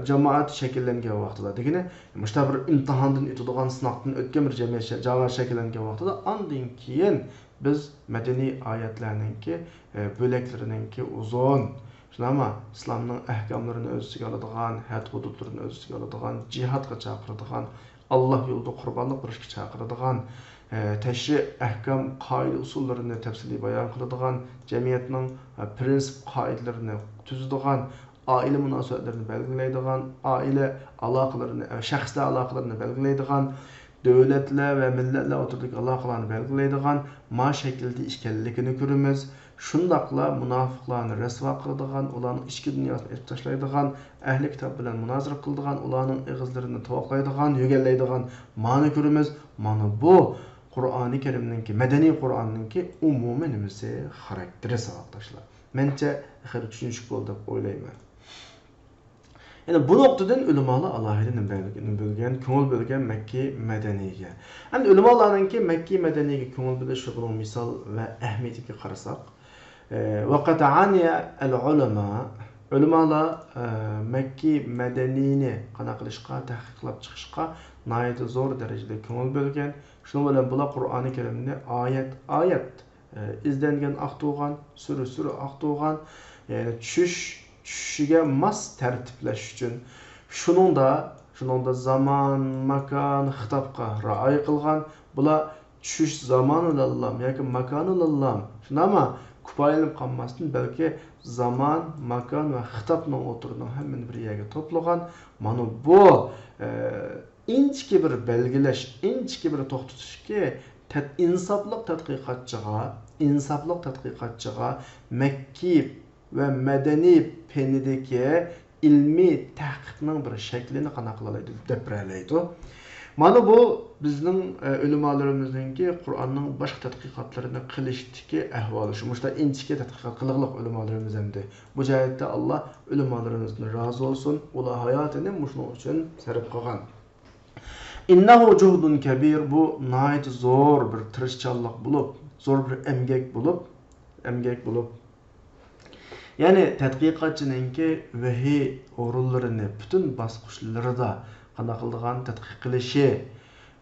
جامائەت شەكىللەنگەن ۋاقتىدا دېگىنى، مۇشتا بىر ئىمتىھاندىن ئۆتىدىغان، سىناقتىن ئۆتكەن بىر جەمئىيەت شە-، جامائەت شەكىللەنگەن ۋاقتىدا، ئاندىن كېيىن بىز مەدەنىي ئايەتلەرنىڭكى، ئە، بۆلەكلىرىنىڭكى ئۇزۇن، شۇنداقمۇ؟ ئىسلامنىڭ ئەھكاملىرىنى ئۆز ئىچىگە ئالىدىغان، ھەد-ھۇدۇدلىرىنى ئۆز ئىچىگە ئالىدىغان، جىھادقا چاقىرىدىغان، ئاللا يولىدا قۇربانلىق بېرىشكە چاقىرىدىغان، ئە، تەشرىئىي ئەھكام، قائىدە-ئۇسۇللىرىنى تەپسىلىي بايان قىلىدىغان، جەمئىيەتنىڭ، ئە، پىرىنسىپ قائىدىلىرىنى تۈزىدىغان، ئائىلە مۇناسىۋەتلىرىنى بەلگىلەيدىغان، ئائىلە ئالاقىلىرىنى، ئە، شەخسلەر ئالاقىلىرىنى بەلگىلەيدىغان، دۆلەتلەر ۋە مىللەتلەر ئوتتۇرىدىكى ئالاقىلارنى بەلگىلەيدىغان ما شەكىلدە ئىكەنلىكىنى كۆرىمىز. شۇنداقلا مۇناپىقلارنى رەسۋا قىلىدىغان، ئۇلارنىڭ ئىچكى دۇنياسىنى ئېلىپ تاشلايدىغان، ئەھلى كىتاب بىلەن مۇنازىرە قىلىدىغان، ئۇلارنىڭ ئېغىزلىرىنى تۇۋاقلايدىغان، يۆگەنلەيدىغان مانى كۆرىمىز. مانا بۇ قۇرئانى كەرىمنىڭكى، مەدەنىي قۇرئاننىڭكى ئومۇمىي نېمىسى، خاراكتېرى، ساۋاقداشلار. مەنچە خېلى چۈشىنىشلىك بولدى دەپ ئويلايمەن. يەنى بۇ نۇقتىدىن ئۆلىمالار ئالاھىدە نېمە بەل-، نېمە بۆلگەن، كۆڭۈل بۆلگەن مەككى مەدەنىيگە. ئەمدى ئۆلىمالارنىڭكى مەككى مەدەنىيگە كۆڭۈل بۆلۈش ۋە بۇنىڭ مىسال ۋە ئەھمىيىتىگە قارىساق، ئە، ۋەقەت ئانىيە ئەل ئۆلىما، ئۆلىمالار، ئە، مەككى مەدەنىينى قانداق قىلىشقا، تەھقىقلەپ چىقىشقا ناھايىتى زور دەرىجىدە كۆڭۈل بۆلگەن. شۇنىڭ بىلەن بۇلار قۇرئانى كەرىمنى ئايەت، ئايەت ئە، ئىزدەنگەن ئاقتۇرغان، سۈرە، سۈرە ئاقتۇرغان، يەنى چۈش، چۈشىگە ماس تەرتىپلەش ئۈچۈن. شۇنىڭدا، شۇنىڭدا زامان، ماكان، خىتابقا رىئايە قىلغان. بۇلار چۈش زامانىلاللام ياكى ماكانىلاللام، شۇنداقمۇ؟ كۇپايىلىنىپ قالماستىن، بەلكى زامان، ماكان ۋە خىتابنىڭ ئوتتۇرىنىڭ ھەممىنى بىر يەرگە توپلىغان. مانا بۇ، ئە، ئىنچىكە بىر بەلگىلەش، ئىنچىكە بىر توختىتىشكى، تەت-، ئىنساپلىق تەتقىقاتچىغا، ئىنساپلىق تەتقىقاتچىغا مەككى ۋە مەدەنىي پېنىدىكى ئىلمىي تەھقىقنىڭ بىر شەكلىنى قانداق قىلالايدۇ، دەپ بېرەلەيدۇ. مانا بۇ بىزنىڭ، ئە، ئۆلىمالىرىمىزنىڭكى قۇرئاننىڭ باشقا تەتقىقاتلىرىنى قىلىشتىكى ئەھۋالى. شۇ مۇشۇنداق ئىنچىكە تەتقىقات قىلغۇلۇق ئۆلىمالىرىمىز ئەمدى. بۇ جەھەتتە ئاللا ئۆلىمالىرىمىزدىن رازى بولسۇن. ئۇلار ھاياتىنى مۇشۇنىڭ ئۈچۈن سەرپ قىلغان. ئىننەھۇ جۇھدۇن كەبىر، بۇ ناھايىتى زور بىر تىرىشچانلىق بولۇپ، زور بىر ئەمگەك بولۇپ، ئەمگەك بولۇپ، يەنى تەتقىقاتچىنىڭكى ۋەھىي ئورۇنلىرىنى پۈتۈن باسقۇچلىرىدا قانداق قىلىدىغان تەتقىق قىلىشى،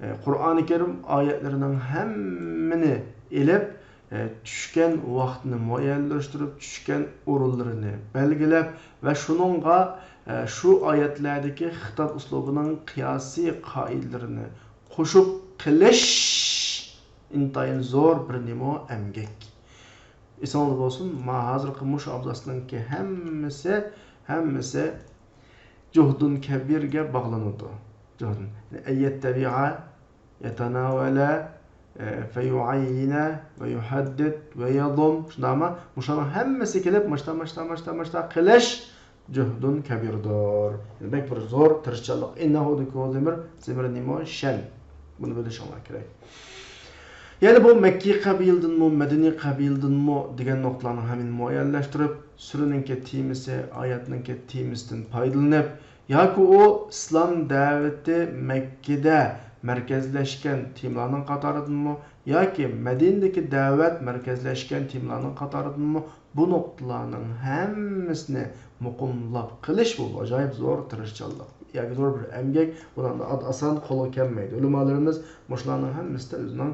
ئە، قۇرئانى كەرىم ئايەتلىرىنىڭ ھەممىنى ئېلىپ، ئە، چۈشكەن ۋاقتىنى مۇئەييەنلەشتۈرۈپ، چۈشكەن ئورۇنلىرىنى بەلگىلەپ ۋە شۇنىڭغا، ئە، شۇ ئايەتلەردىكى خىتاب ئۇسلۇبىنىڭ قىياسىي قائىدىلىرىنى قوشۇپ قىلىش ئىنتايىن زور بىر نېمە، ئەمگەك. ئېسىڭىزدە بولسۇن، ما ھازىرقى مۇشۇ ئابزاسنىڭكى ھەممىسى، ھەممىسى جۇھدۇن كەبىرگە باغلىنىدۇ. جۇھدۇن. يەنى، ئەن يەتتەبىئە، يەتەناۋەلە، ئە، فەيۇئەييىنە، ۋەيۇھەددىد، ۋەيەزۇم. شۇنداقمۇ؟ مۇشۇلارنىڭ ھەممىسى كېلىپ، مۇشتا، مۇشتا، مۇشتا، مۇشتا قىلىش جۇھدۇن كەبىردۇر. يەنى بەك بىر زور تىرىشچانلىق. ئىننەھۇدىكى زىمىر، زىمىر نېمە؟ شەن. بۇنى بىلىشىڭلار كېرەك. يەنى بۇ مەككىي قەبىلىدىنمۇ، مەدەنىي قەبىلىدىنمۇ دېگەن نۇقتىلارنىڭ ھەممىنى مۇئەييەنلەشتۈرۈپ، سۈرىنىڭكى تېمىسى، ئايەتنىڭكى تېمىسىدىن پايدىلىنىپ، ياكى ئۇ ئىسلام دەۋىتى مەككىدە مەركەزلەشكەن تېمىلارنىڭ قاتارىدىنمۇ، ياكى مەدىنىدىكى دەۋەت مەركەزلەشكەن تېمىلارنىڭ قاتارىدىنمۇ بۇ نۇقتىلارنىڭ ھەممىسىنى مۇقىملاپ قىلىش، بۇ ئاجايىپ زور تىرىشچانلىق ياكى زور بىر ئەمگەك. بۇلارنى ئاد-، ئاسان قولغا كەلمەيدۇ. ئۆلىمالىرىمىز مۇشۇلارنىڭ ھەممىسىدە ئۆزىنىڭ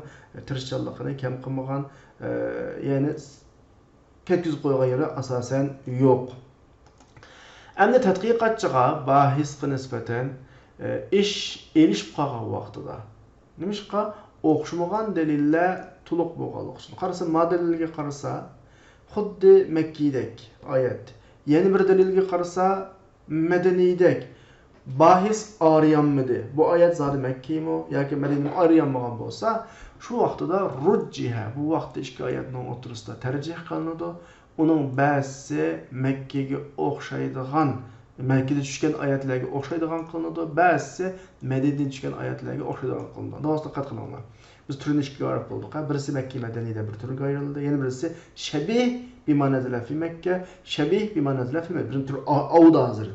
تىرىشچانلىقىنى كەم قىلمىغان، ئە، يەنى كەتكۈزۈپ قويغان يېرى ئاساسەن يوق. ئەمدى تەتقىقاتچىغا، باھىسقا نىسبەتەن، ئە، ئىش ئېلىشىپ قالغان ۋاقتىدا، نېمىشقا؟ ئوخشىمىغان دەلىللەر تولۇق بولغانلىقى ئۈچۈن. قارىسا، ما دەلىلگە قارىسا، خۇددى مەككىدەك ئايەت. يەنە بىر دەلىلگە قارىسا، مەدەنىدەك. باھىس ئايرىيالمىدى. بۇ ئايەت زادى مەككىمۇ ياكى مەدەنىمۇ ئايرىيالمىغان بولسا، شۇ ۋاقتىدا رۇججىھە، بۇ ۋاقىتتا ئىككى ئايەتنىڭ ئوتتۇرىسىدا تەرجىھ قىلىنىدۇ. ئۇنىڭ بەزىسى مەككىگە ئوخشايدىغان، مەككىدە چۈشكەن ئايەتلەرگە ئوخشايدىغان قىلىنىدۇ، بەزىسى مەدىنىدە چۈشكەن ئايەتلەرگە ئوخشايدىغان قىلىنىدۇ. دىققەت قىلىڭلار. بىز تۈرىنى ئىككىگە ئايرىپ بولدۇق، ھە؟ بىرسى مەككىي مەدەنىي دەپ بىر تۈرگە ئايرىلدى. يەنە بىرسى شەبىھ بىما نەزەلە فى مەككە، شەبىھ بىما نەزەلە فى مەدىنە. بىر تۈر ئا-، ئاۋۇدا ھازىر.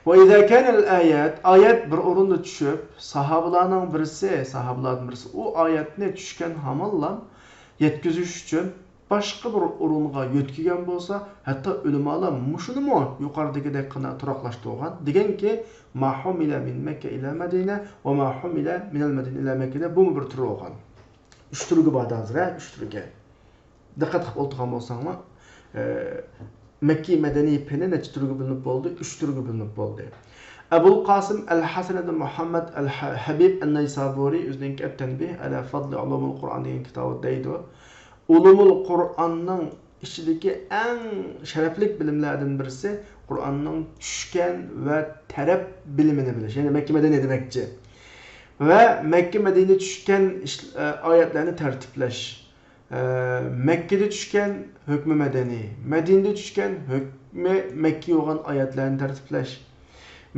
ۋە ئىزا كانەل ئايەت، ئايەت بىر ئورۇندا چۈشۈپ، ساھابىلارنىڭ بىرسى، ساھابىلاردىن بىرسى ئۇ ئايەتنى چۈشكەن ھامانلا يەتكۈزۈش ئۈچۈن باشقا بىر ئورۇنغا يۆتكىگەن بولسا، ھەتتا ئۆلىمالار مۇشۇنىمۇ يۇقىرىدىكىدەك قىلىپ تۇراقلاشتۇرغان. دېگەنكى، ما ھۇمىلە مىن مەككە ئىلە مەدىنە ۋە ما ھۇمىلە مىنەل مەدىنە ئىلە مەككە دەپ بۇمۇ بىر تۈر بولغان. ئۈچ تۈرگە بار ھازىر، ھە، ئۈچ تۈرگە. دىققەت قىلىپ ئولتۇرغان بولساڭلار، ئە، مەككىي مەدەنىي پېنى نەچچە تۈرگە بۆلۈنۈپ بولدى؟ ئۈچ تۈرگە بۆلۈنۈپ بولدى. ئەبۇل قاسىم ئەل ھەسەن ئىبن مۇھەممەد ئەل ھە-، ھەبىب ئەن نەيسابۇرى ئۆزىنىڭكى ئەت-تەنبىھ ئەلا فەزلى ئۇلۇمۇل قۇرئان دېگەن كىتابىدا دەيدۇ. ئۇلۇمۇل قۇرئاننىڭ ئىچىدىكى ئەڭ شەرەپلىك بىلىملەردىن بىرسى قۇرئاننىڭ چۈشكەن ۋە تەرەپ بىلىمىنى بىلىش. يەنى مەككىي مەدەنىي دېمەكچى. ۋە مەككە، مەدىنىدە چۈشكەن ئىش-، ئايەتلەرنى تەرتىپلەش. مەككىدە چۈشكەن ھۆكمى مەدەنىي، مەدىنىدە چۈشكەن ھۆكمى مەككىي بولغان ئايەتلەرنى تەرتىپلەش.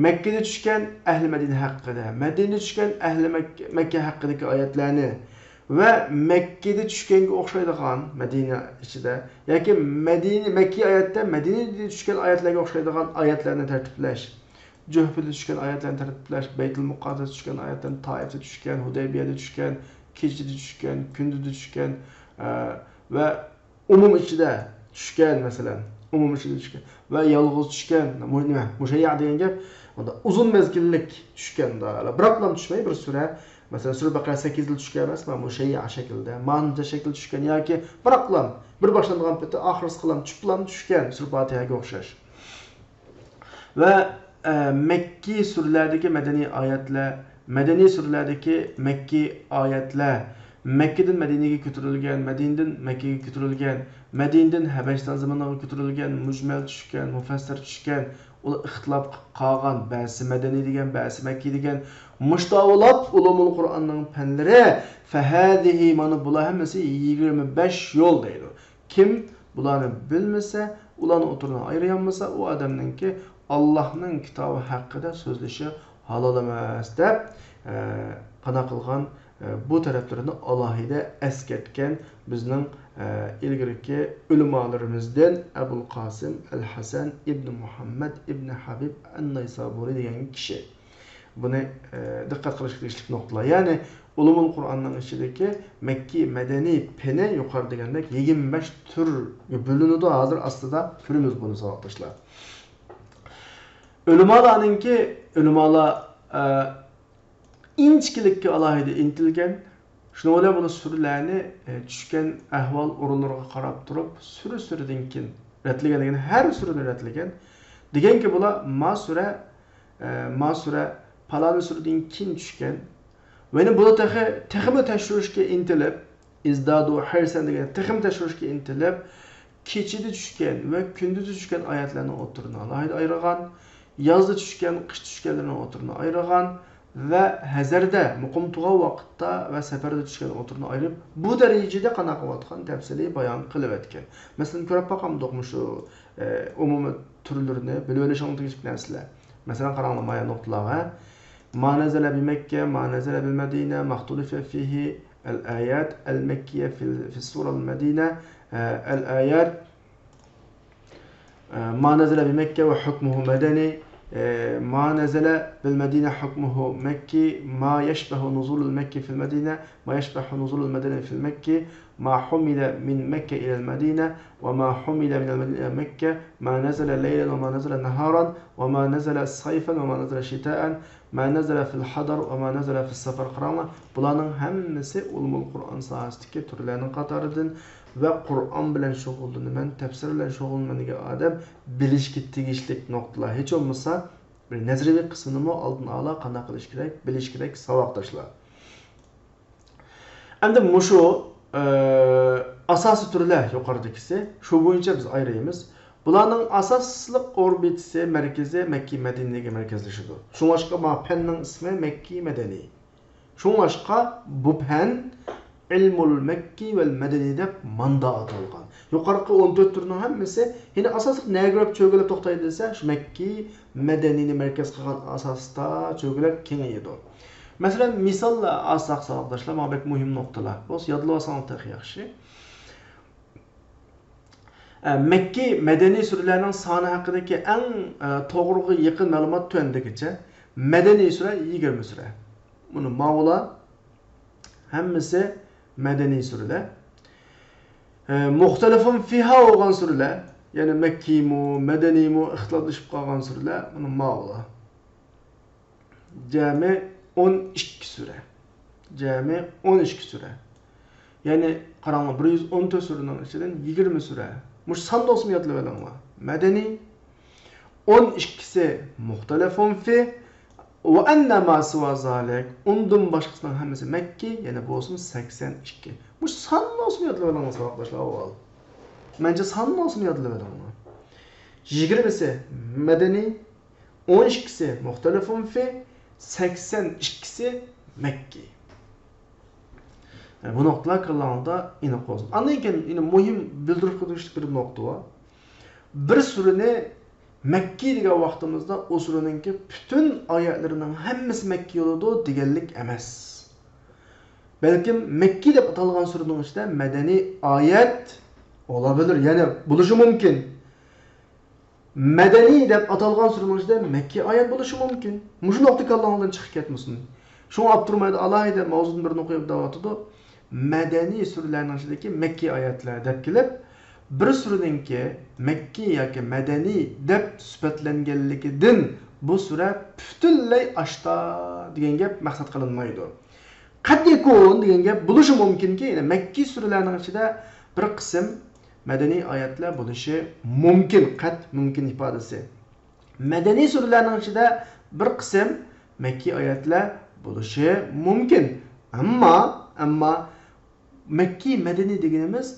مەككىدە چۈشكەن ئەھلى مەدىنە ھەققىدە، مەدىنىدە چۈشكەن ئەھلى مەككە، مەككە ھەققىدىكى ئايەتلەرنى ۋە مەككىدە چۈشكەنگە ئوخشايدىغان، مەدىنە ئىچىدە ياكى مەدىنە، مەككىي ئايەتتە مەدىنىدە چۈشكەن ئايەتلەرگە ئوخشايدىغان ئايەتلەرنى تەرتىپلەش. جۆھفىدە چۈشكەن ئايەتلەرنى تەرتىپلەش، بەيتۇل مۇقەددەستە چۈشكەن ئايەتلەرنى، تائىفتا چۈشكەن، ھۇدەيبىيەدە چۈشكەن، كېچىدە چۈشكەن، كۈندۈزدە چۈشكەن، ئە، ۋە ئومۇم ئىچىدە چۈشكەن، مەسىلەن، ئومۇم ئىچىدە چۈشكەن ۋە يالغۇز چۈشكەن، مۇ-، نېمە، مۇشەييە دېگەن گەپ، ئۇندا ئۇزۇن مەزگىللىك چۈشكەن، بىراقلا چۈشمەي بىر سۈرە، مەسىلەن، سۈرە بەقەرە سەككىز يىل چۈشكەن ئەمەسمۇ، مۇشەييە شەكىلدە، مانىجە شەكىلدە چۈشكەن ياكى بىراقلا بىر باشلانغان پېتى ئاخىرسىغىلا چۈشۈپلا چۈشكەن سۈرە پاتىھەگە ئوخشاش. ۋە، ئە، مەككىي سۈرىلەردىكى مەدەنىي ئايەتلەر، مەدەنىي سۈرىلەردىكى مەككىي ئايەتلەر، مەككىدىن مەدىنىگە كۆتۈرۈلگەن، مەدىنىدىن مەككىگە كۆتۈرۈلگەن، مەدىنىدىن ھەبەشىستان زېمىنىغا كۆتۈرۈلگەن، مۇجمەل چۈشكەن، مۇفەسسەر چۈشكەن، ئۇلار ئىختىلاپ قىلىپ قالغان، بەزىسى مەدەنىي دېگەن، بەزىسى مەككىي دېگەن، مۇشتاۋۇلاپ ئۇلۇمۇل قۇرئاننىڭ پەنلىرى، فەھەزىھى، مانا بۇلار ھەممىسى يىگىرمە بەش يول دەيدۇ. كىم بۇلارنى بىلمىسە، ئۇلارنى ئوتتۇرىدىن ئايرىيالمىسا، ئۇ ئادەمنىڭكى ئاللاھنىڭ كىتابى ھەققىدە سۆزلىشى ھالال ئەمەس، دەپ، ئە، قانداق قىلغان، ئە، بۇ تەرەپلىرىنى ئالاھىدە ئەسكەرتكەن بىزنىڭ، ئە، ئىلگىرىكى ئۆلىمالىرىمىزدىن ئەبۇل قاسىم ئەل ھەسەن ئىبن مۇھەممەد ئىبن ھەبىب ئەن نايسابۇرى دېگەن كىشى. بۇنى، ئە، دىققەت قىلىشقا تېگىشلىك نۇقتىلار. يەنى، ئۇلۇمۇل قۇرئاننىڭ ئىچىدىكى مەككىي مەدەنىي پېنى يۇقىرىدا دېگەندەك يىگىرمە بەش تۈرگە بۆلۈنىدۇ. ھازىر ئاستىدا كۆرىمىز بۇنى، ساۋاقداشلار. ئۆلىمالارنىڭكى، ئۆلىمالار، ئە، ئىنچىكىلىككە ئالاھىدە ئىنتىلگەن. شۇنىڭ بىلەن بۇ سۈرىلەرنى، ئە، چۈشكەن ئەھۋال ئورۇنلىرىغا قاراپ تۇرۇپ، سۈرە سۈرىدىن كېيىن رەتلىگەن دېگەن، ھەر سۈرىنى رەتلىگەن. دېگەنكى، بۇلار ما سۈرە، ئە، ما سۈرە، پالان سۈرىدىن كېيىن چۈشكەن. ۋە يەنە بۇنى تېخى، تېخىمۇ تەكشۈرۈشكە ئىنتىلىپ، ئىزدادۇ ھەرسەن دېگەن، تېخىمۇ تەكشۈرۈشكە ئىنتىلىپ، كېچىدە چۈشكەن ۋە كۈندۈزدە چۈشكەن ئايەتلەرنى ئوتتۇرىنى ئالاھىدە ئايرىغان، يازدا چۈشكەن، قىشتا چۈشكەنلەرنى ئوتتۇرىنى ئايرىغان ۋە ھەزەردە، مۇقىم تۇرغان ۋاقىتتا ۋە سەپەردە چۈشكەننى ئوتتۇرىنى ئايرىپ، بۇ دەرىجىدە قانداق قىلىۋاتقان تەپسىلىي بايان قىلىۋەتكەن. مەسىلەن، كۆرۈپ باقامدۇق مۇشۇ، ئە، ئومۇمىي تۈرلىرىنى بىلىۋېلىشىڭلار تېگىشلىك نەرسىلەر. مەسىلەن، قاراڭلار، مايا نۇقتىلارغا. ما نەزەلە بىمەككە، ما نەزەلە بىلمەدىنە، مەختۇلىفە فىھى، ئەل ئايات، ئەل مەككىيە فىل، فىسسۇرە ئەل مەدىنە، ئە، ئەل ئايات، ئە، ما نەزەلە بىمەككە ۋە ھۆكمۇھۇ مەدەنى، ئە، ما نەزەلە بىلمەدىنە ھۆكمۇھۇ مەككى، ما يەشبەھۇ نۇزۇلەل مەككى فىل مەدىنە، ما يەشبەھۇ نۇزۇلەل مەدەنى فىل مەككى، ما حۇمىلە مىن مەككە ئىلەل مەدىنە، ۋە ما حۇمىلە مىنەل مەدىنە ئىلە مەككە، ما نەزەلە لەيلەن ۋە ما نەزەلە نەھارەن، ۋە ما نەزەلە سەيفەن ۋە ما نەزەلە شىتائەن، ما نەزەلە فىل ھەدەر ۋە ما نەزەلە فىس سەفەر. قاراڭلار، بۇلارنىڭ ھەممىسى ئۇلۇمۇل قۇرئان ساھەسىدىكى تۈرلەرنىڭ قاتارىدىن ۋە قۇرئان بىلەن شۇغۇللىنىمەن، تەپسىر بىلەن شۇغۇللىنىمەن دېگەن ئادەم بىلىشكە تېگىشلىك نۇقتىلار. ھېچ بولمىسا بىر نەزەرىيەۋى قىسمىنىمۇ ئالدىن ئالا قانداق قىلىش كېرەك، بىلىش كېرەك، ساۋاقداشلار. ئەمدى مۇشۇ، ئە، ئاساسىي تۈرلەر يۇقىرىدىكىسى، شۇ بويىچە بىز ئايرىيمىز. بۇلارنىڭ ئاساسلىق ئوربىتىسى، مەركىزى مەككىي مەدىنىگە مەركەزلىشىدۇ. شۇڭلاشقا ما پەننىڭ ئىسمى مەككىي مەدەنىي. شۇڭلاشقا بۇ پەن ئىلمۇل مەككىي ۋەل مەدەنىي دەپ ماندا ئاتالغان. يۇقىرىقى ئون تۆت تۈرنىڭ ھەممىسى يەنە ئاساسلىق نەگە كۆرۈپ چۆگىلەپ توختايدۇ دېسە، شۇ مەككىي مەدەنىينى مەركەز قىلغان ئاساستا چۆگىلەپ كېڭىيىدۇ. مەسىلەن، مىساللار ئالساق، ساۋاقداشلار، مانا بەك مۇھىم نۇقتىلار. بولسا يادلىۋالساڭلار تېخى ياخشى. ئە، مەككىي مەدەنىي سۈرىلەرنىڭ سانى ھەققىدىكى ئەڭ، ئە، توغرىغا يېقىن مەلۇمات تۆۋەندىكىچە. مەدەنىي سۈرە يىگىرمە سۈرە. مانا ماۋۇلار ھەممىسى مەدەنىي سۈرىلەر. ئە، مۇختەلىفۇن فىھا بولغان سۈرىلەر، يەنى مەككىيمۇ، مەدەنىيمۇ ئىختىلاپلىشىپ قالغان سۈرىلەر، مانا ماۋۇلار. جەمئىي ئون ئىككى سۈرە. جەمئىي ئون ئىككى سۈرە. يەنى قاراڭلار، بىر يۈز ئون تۆت سۈرىنىڭ ئىچىدىن يىگىرمە سۈرە. مۇشۇ سان دوستۇم يادلىۋېلىڭلار. مەدەنىي ئون ئىككىسى مۇختەلىفۇن فى ۋە ئەننە ما سىۋا زالىك. ئۇندىن باشقىسىنىڭ ھەممىسى مەككىي، يەنى بولسىمۇ سەكسەن ئىككى. مۇشۇ سان دوستۇم يادلىۋېلىڭلار ساۋاقداشلار ئاۋۋال. مەنچە سان دوستۇم يادلىۋېلىڭلار. يىگىرمىسى مەدەنىي، ئون ئىككىسى مۇختەلىفۇن فى، سەكسەن ئىككىسى مەككى. بۇ نۇقتىلار كاللاڭلاردا ئېنىق بولسۇن. ئاندىن كېيىن يەنە مۇھىم بىلدۈرۈپ قويۇشلۇق بىر نۇقتا بار. بىر سۈرىنى مەككى دېگەن ۋاقتىمىزدا ئۇ سۈرىنىڭكى پۈتۈن ئايەتلىرىنىڭ ھەممىسى مەككى بولىدۇ دېگەنلىك ئەمەس. بەلكىم مەككى دەپ ئاتالغان سۈرىنىڭ ئىچىدە مەدەنىي ئايەت بولىدۇ، يەنى بولۇشى مۇمكىن. مەدەنىي دەپ ئاتالغان سۈرىنىڭ ئىچىدە مەككى ئايەت بولۇشى مۇمكىن. مۇشۇ نۇقتا كاللاڭلاردىن چىقىپ كەتمىسۇن. شۇڭا ئاپتور مايدا ئالاھىدە ماۋزۇدىن بىر نۇقتا ئېلىپ دەۋاتىدۇ. مەدەنىي سۈرىلەرنىڭ ئىچىدىكى مەككى ئايەتلەر دەپ كېلىپ، بىر سۈرىنىڭكى مەككى ياكى مەدەنىي دەپ سۈپەتلەنگەنلىكىدىن بۇ سۈرە پۈتۈنلەي ئاشتا دېگەن گەپ مەقسەت قىلىنمايدۇ. قەد يەكۇن دېگەن گەپ بولۇشى مۇمكىنكى، يەنى مەككى سۈرىلەرنىڭ ئىچىدە بىر قىسىم مەدەنىي ئايەتلەر بولۇشى مۇمكىن، قەد مۇمكىن ئىپادىسى. مەدەنىي سۈرىلەرنىڭ ئىچىدە بىر قىسىم مەككى ئايەتلەر بولۇشى مۇمكىن. ئەمما، ئەمما مەككى مەدەنىي دېگىنىمىز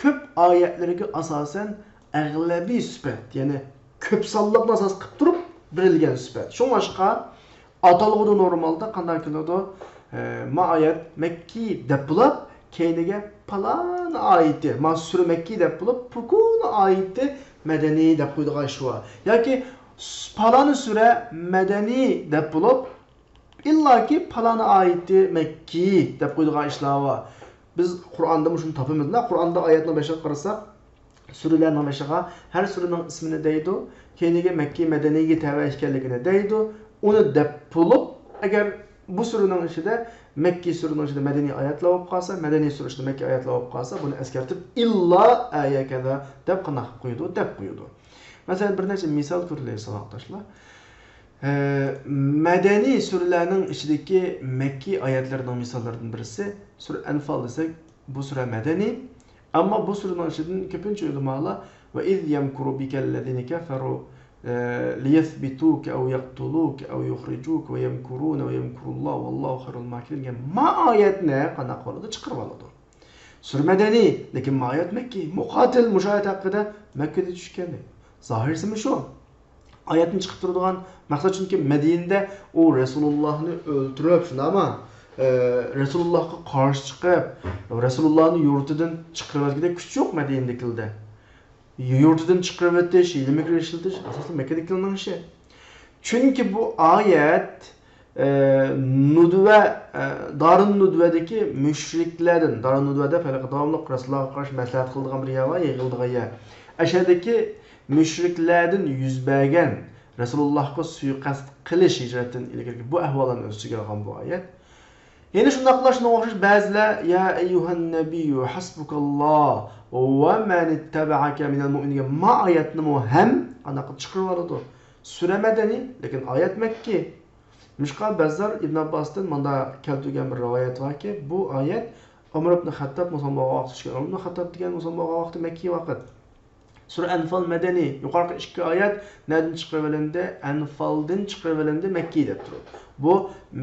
كۆپ ئايەتلىرىگە ئاساسەن ئەغلەبىي سۈپەت، يەنى كۆپ سانلىقنى ئاساس قىلىپ تۇرۇپ بېرىلگەن سۈپەت. شۇڭلاشقا ئاتالغۇدا نورمالدا قانداق كېلىدۇ؟ ئە، ما ئايەت مەككى دەپ بولۇپ، كەينىگە پالان ئايىتى، ما سۈرە مەككى دەپ بولۇپ، پۇكۇن ئايىتى مەدەنىي دەپ قويىدىغان ئىش بار. ياكى س-، پالان سۈرە مەدەنىي دەپ بولۇپ، ئىللاكى پالان ئايىتى مەككى دەپ قويىدىغان ئىشلار بار. بىز قۇرئاندا مۇشۇنى تاپىمىز. قۇرئاندا ئايەتنىڭ بېشىغا قارىساق، سۈرىلەرنىڭ بېشىغا ھەر سۈرىنىڭ ئىسمىنى دەيدۇ، كەينىگە مەككى مەدەنىيگە تەۋە ئىكەنلىكىنى دەيدۇ. ئۇنى دەپ بولۇپ، ئەگەر بۇ سۈرىنىڭ ئىچىدە، مەككى سۈرىنىڭ ئىچىدە مەدەنىي ئايەتلەر بولۇپ قالسا، مەدەنىي سۈرە ئىچىدە مەككى ئايەتلەر بولۇپ قالسا، بۇنى ئەسكەرتىپ، ئىللا ئايە كەزا دەپ قانداق قىلىپ قويىدۇ؟ دەپ قويىدۇ. مەسىلەن، بىر نەچچە مىسال كۆرەيلى، ساۋاقداشلار. ئە، مەدەنىي سۈرىلەرنىڭ ئىچىدىكى مەككى ئايەتلەرنىڭ مىساللىرىدىن بىرسى، سۈرە ئەنفال دېسەك، بۇ سۈرە مەدەنىي. ئەمما بۇ سۈرىنىڭ ئىچىدىن كۆپىنچە ئۆلىمالار، «وَإِذْ يَمْكُرُ بِكَ الَّذِينَ كَفَرُوا، لِيَثْبِتُوكَ أَوْ يَقْتُلُوكَ أَوْ يُخْرِجُوكَ وَيَمْكُرُونَ وَيَمْكُرُ اللَّهُ وَاللَّهُ خَيْرُ الْمَاكِرِينَ» دېگەن ما ئايەتنى قانداق قىلىدۇ؟ چىقىرىۋالىدۇ. سۈرە مەدەنىي، لېكىن ما ئايەت مەككى. مۇقاتىل مۇشۇ ئايەت ھەققىدە مەككىدە چۈشكەن. زاھىرسىمۇ شۇ. ئايەتتىن چىقىپ تۇرىدىغان مەقسەت، چۈنكى مەدىنىدە ئۇ رەسۇلۇللاھنى ئۆلتۈرۈپ، شۇنداقمۇ؟ ئە، رەسۇلۇللاھقا قارشى چىقىپ، رەسۇلۇللاھنى يۇرتىدىن چىقىرىۋەتكۈدەك كۈچ يوق مەدىنىدىكىلەردە. يۇرتىدىن چىقىرىۋېتىش، يىلىمىكرى ئىشلىتىش ئاساسلىق مەككىدىكىلەرنىڭ ئىشى. چۈنكى بۇ ئايەت، ئە، نۇدۋە، ئە، دارۇن نۇدۋەدىكى مۇشرىكلەردىن، دارۇن نۇدۋەدە ھېلىقى داۋاملىق رەسۇلۇللاھقا قارشى مەسلىھەت قىلىدىغان بىر يەر بار، يىغىلىدىغان يەر. ئەشەدىكى مۇشرىكلەردىن يۈز بەرگەن رەسۇلۇللاھقا سۇيىقەست قىلىش، ھىجرەتتىن ئىلگىرىكى بۇ ئەھۋاللارنى ئۆز ئىچىگە ئالغان بۇ ئايەت. يەنە شۇنداقلا شۇنىڭغا ئوخشاش بەزىلەر، «يا ئەييۇھەن نەبىييۇ ھەسبۇكاللاھ ۋە مەنىتتەبەئەكە مىنەل مۇئمىنىن» دېگەن ما ئايەتنىمۇ ھەم قانداق قىلىپ چىقىرىۋالىدۇ؟ سۈرە مەدەنىي، لېكىن ئايەت مەككى. مىشقال بەززار ئىبن ئابباستىن مۇنداق كەلتۈرگەن بىر رىۋايەت باركى، بۇ ئايەت ئۆمەر ئىبن خەتتاب مۇسۇلمان بولغان ۋاقىتتا چۈشكەن. ئۆمەر ئىبن خەتتاب دېگەن مۇسۇلمان بولغان ۋاقتى مەككىي ۋاقىت. سۈرە ئەنفال مەدەنىي. يۇقىرىقى ئىككى ئايەت نەدىن چىقىرىۋېلىندى؟ ئەنفالدىن چىقىرىۋېلىندى، مەككىي دەپ تۇرۇپ. بۇ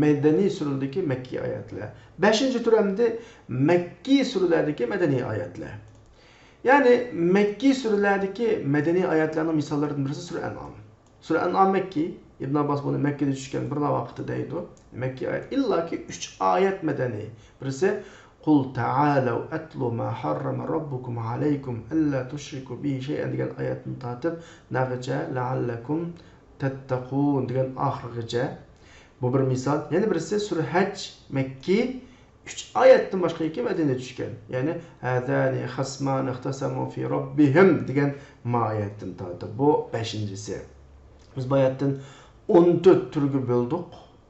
مەدەنىي سۈرىلەردىكى مەككىي ئايەتلەر. بەشىنچى تۈر ئەمدى مەككىي سۈرىلەردىكى مەدەنىي ئايەتلەر. يەنى مەككىي سۈرىلەردىكى مەدەنىي ئايەتلەرنىڭ مىساللىرىدىن بىرسى سۈرە ئەنئام. سۈرە ئەنئام مەككىي. ئىبن ئابباس بۇنى مەككىدە چۈشكەن بىرلا ۋاقىتتا دەيدۇ. مەككىي ئايەت. ئىللاكى ئۈچ ئايەت مەدەنىي. بىرسى، «قۇل تەئالەۋ ئەتلۇ ما ھەررەمە رەببۇكۇم ئەلەيكۇم ئەللا تۇشرىكۇ بىھى شەيئەن» دېگەن ئايەتتىن تارتىپ، نەغىچە، «لەئەللەكۇم تەتتەقۇن» دېگەن ئاخىرغىچە. بۇ بىر مىسال. يەنە بىرسى سۈرە ھەج مەككىي، ئۈچ ئايەتتىن باشقا ئىككى مەدەنىي چۈشكەن. يەنى، «ھازانى خەسمانى ئىختەسەمۇ فى رەببىھىم» دېگەن ما ئايەتتىن تارتىپ. بۇ بەشىنچىسى. بىز بۇ ئايەتتىن ئون تۆت تۈرگە بۆلدۇق.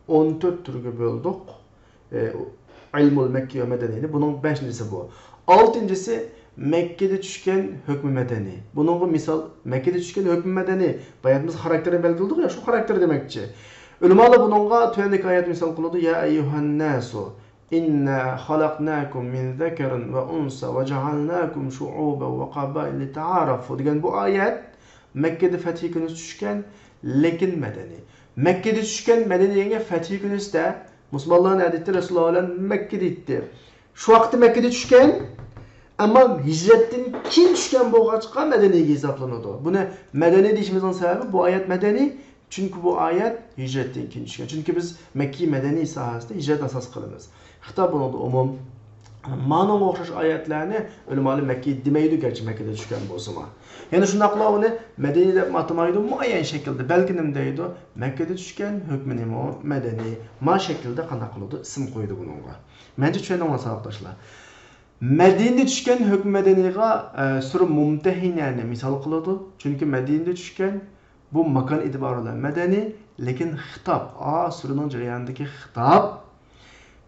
ئون تۆت تۈرگە بۆلدۇق. ئە، ئىلمۇل مەككى ۋە مەدەنىينى. بۇنىڭ بەشىنچىسى بۇ. ئالتىنچىسى مەككىدە چۈشكەن ھۆكمى مەدەنىي. بۇنىڭغا مىسال مەككىدە چۈشكەن ھۆكمى مەدەنىي. بايا بىز خاراكتېرنى بەلگىلىدۇق يا، شۇ خاراكتېر دېمەكچى. ئۆلىمالار بۇنىڭغا تۆۋەندىكى ئايەت مىسال قىلىدۇ. يا ئەييۇھەنناسۇ ئىننا خەلەقناكۇم مىن زەكەرىن ۋە ئۇنسا ۋە جەئەلناكۇم شۇئۇبەن ۋە قەبائىلە لىتەئارەفۇ دېگەن بۇ ئايەت مەككىدە فەتھى كۈنى چۈشكەن، لېكىن مەدەنىي. مەككىدە چۈشكەن مەدەنىي دېگەنگە فەتھى كۈنىسىدە مۇسۇلمانلار نەدە ئىدى؟ رەسۇلۇللا بىلەن مەككىدە ئىدى. شۇ ۋاقىتتا مەككىدە چۈشكەن، ئەمما ھىجرەتتىن كېيىن چۈشكەن بولغاچقا مەدەنىيگە ھېسابلىنىدۇ. بۇنى مەدەنىي دېيىشىمىزنىڭ سەۋەبى، بۇ ئايەت مەدەنىي، چۈنكى بۇ ئايەت ھىجرەتتىن كېيىن چۈشكەن. چۈنكى بىز مەككىي مەدەنىي ساھەسىدە ھىجرەتنى ئاساس قىلىمىز. خىتاب بۇنىڭدا ئومۇم. مانىڭغا ئوخشاش ئايەتلەرنى ئۆلىمالار مەككىي دېمەيدۇ، گەرچە مەككىدە چۈشكەن بولسىمۇ. يەنە شۇنداقلا ئۇنى مەدەنىي دەپ ئاتىمايدۇ، مۇئەييەن شەكىلدە بەلكى نېمە دەيدۇ؟ مەككىدە چۈشكەن، ھۆكمى نېمە؟ مەدەنىي. ما شەكىلدە قانداق قىلىدۇ؟ ئىسىم قويىدۇ بۇنىڭغا. مەنچە چۈشەندىڭلار ساۋاقداشلار. مەدىنىدە چۈشكەن ھۆكمى مەدەنىيغا، ئە، سۈرە مۇمتەھىنەنى مىسال قىلىدۇ. چۈنكى مەدىنىدە چۈشكەن، بۇ ماكان ئېتىبارى بىلەن مەدەنىي، لېكىن خىتاب، ئا، سۈرىنىڭ جەريانىدىكى خىتاب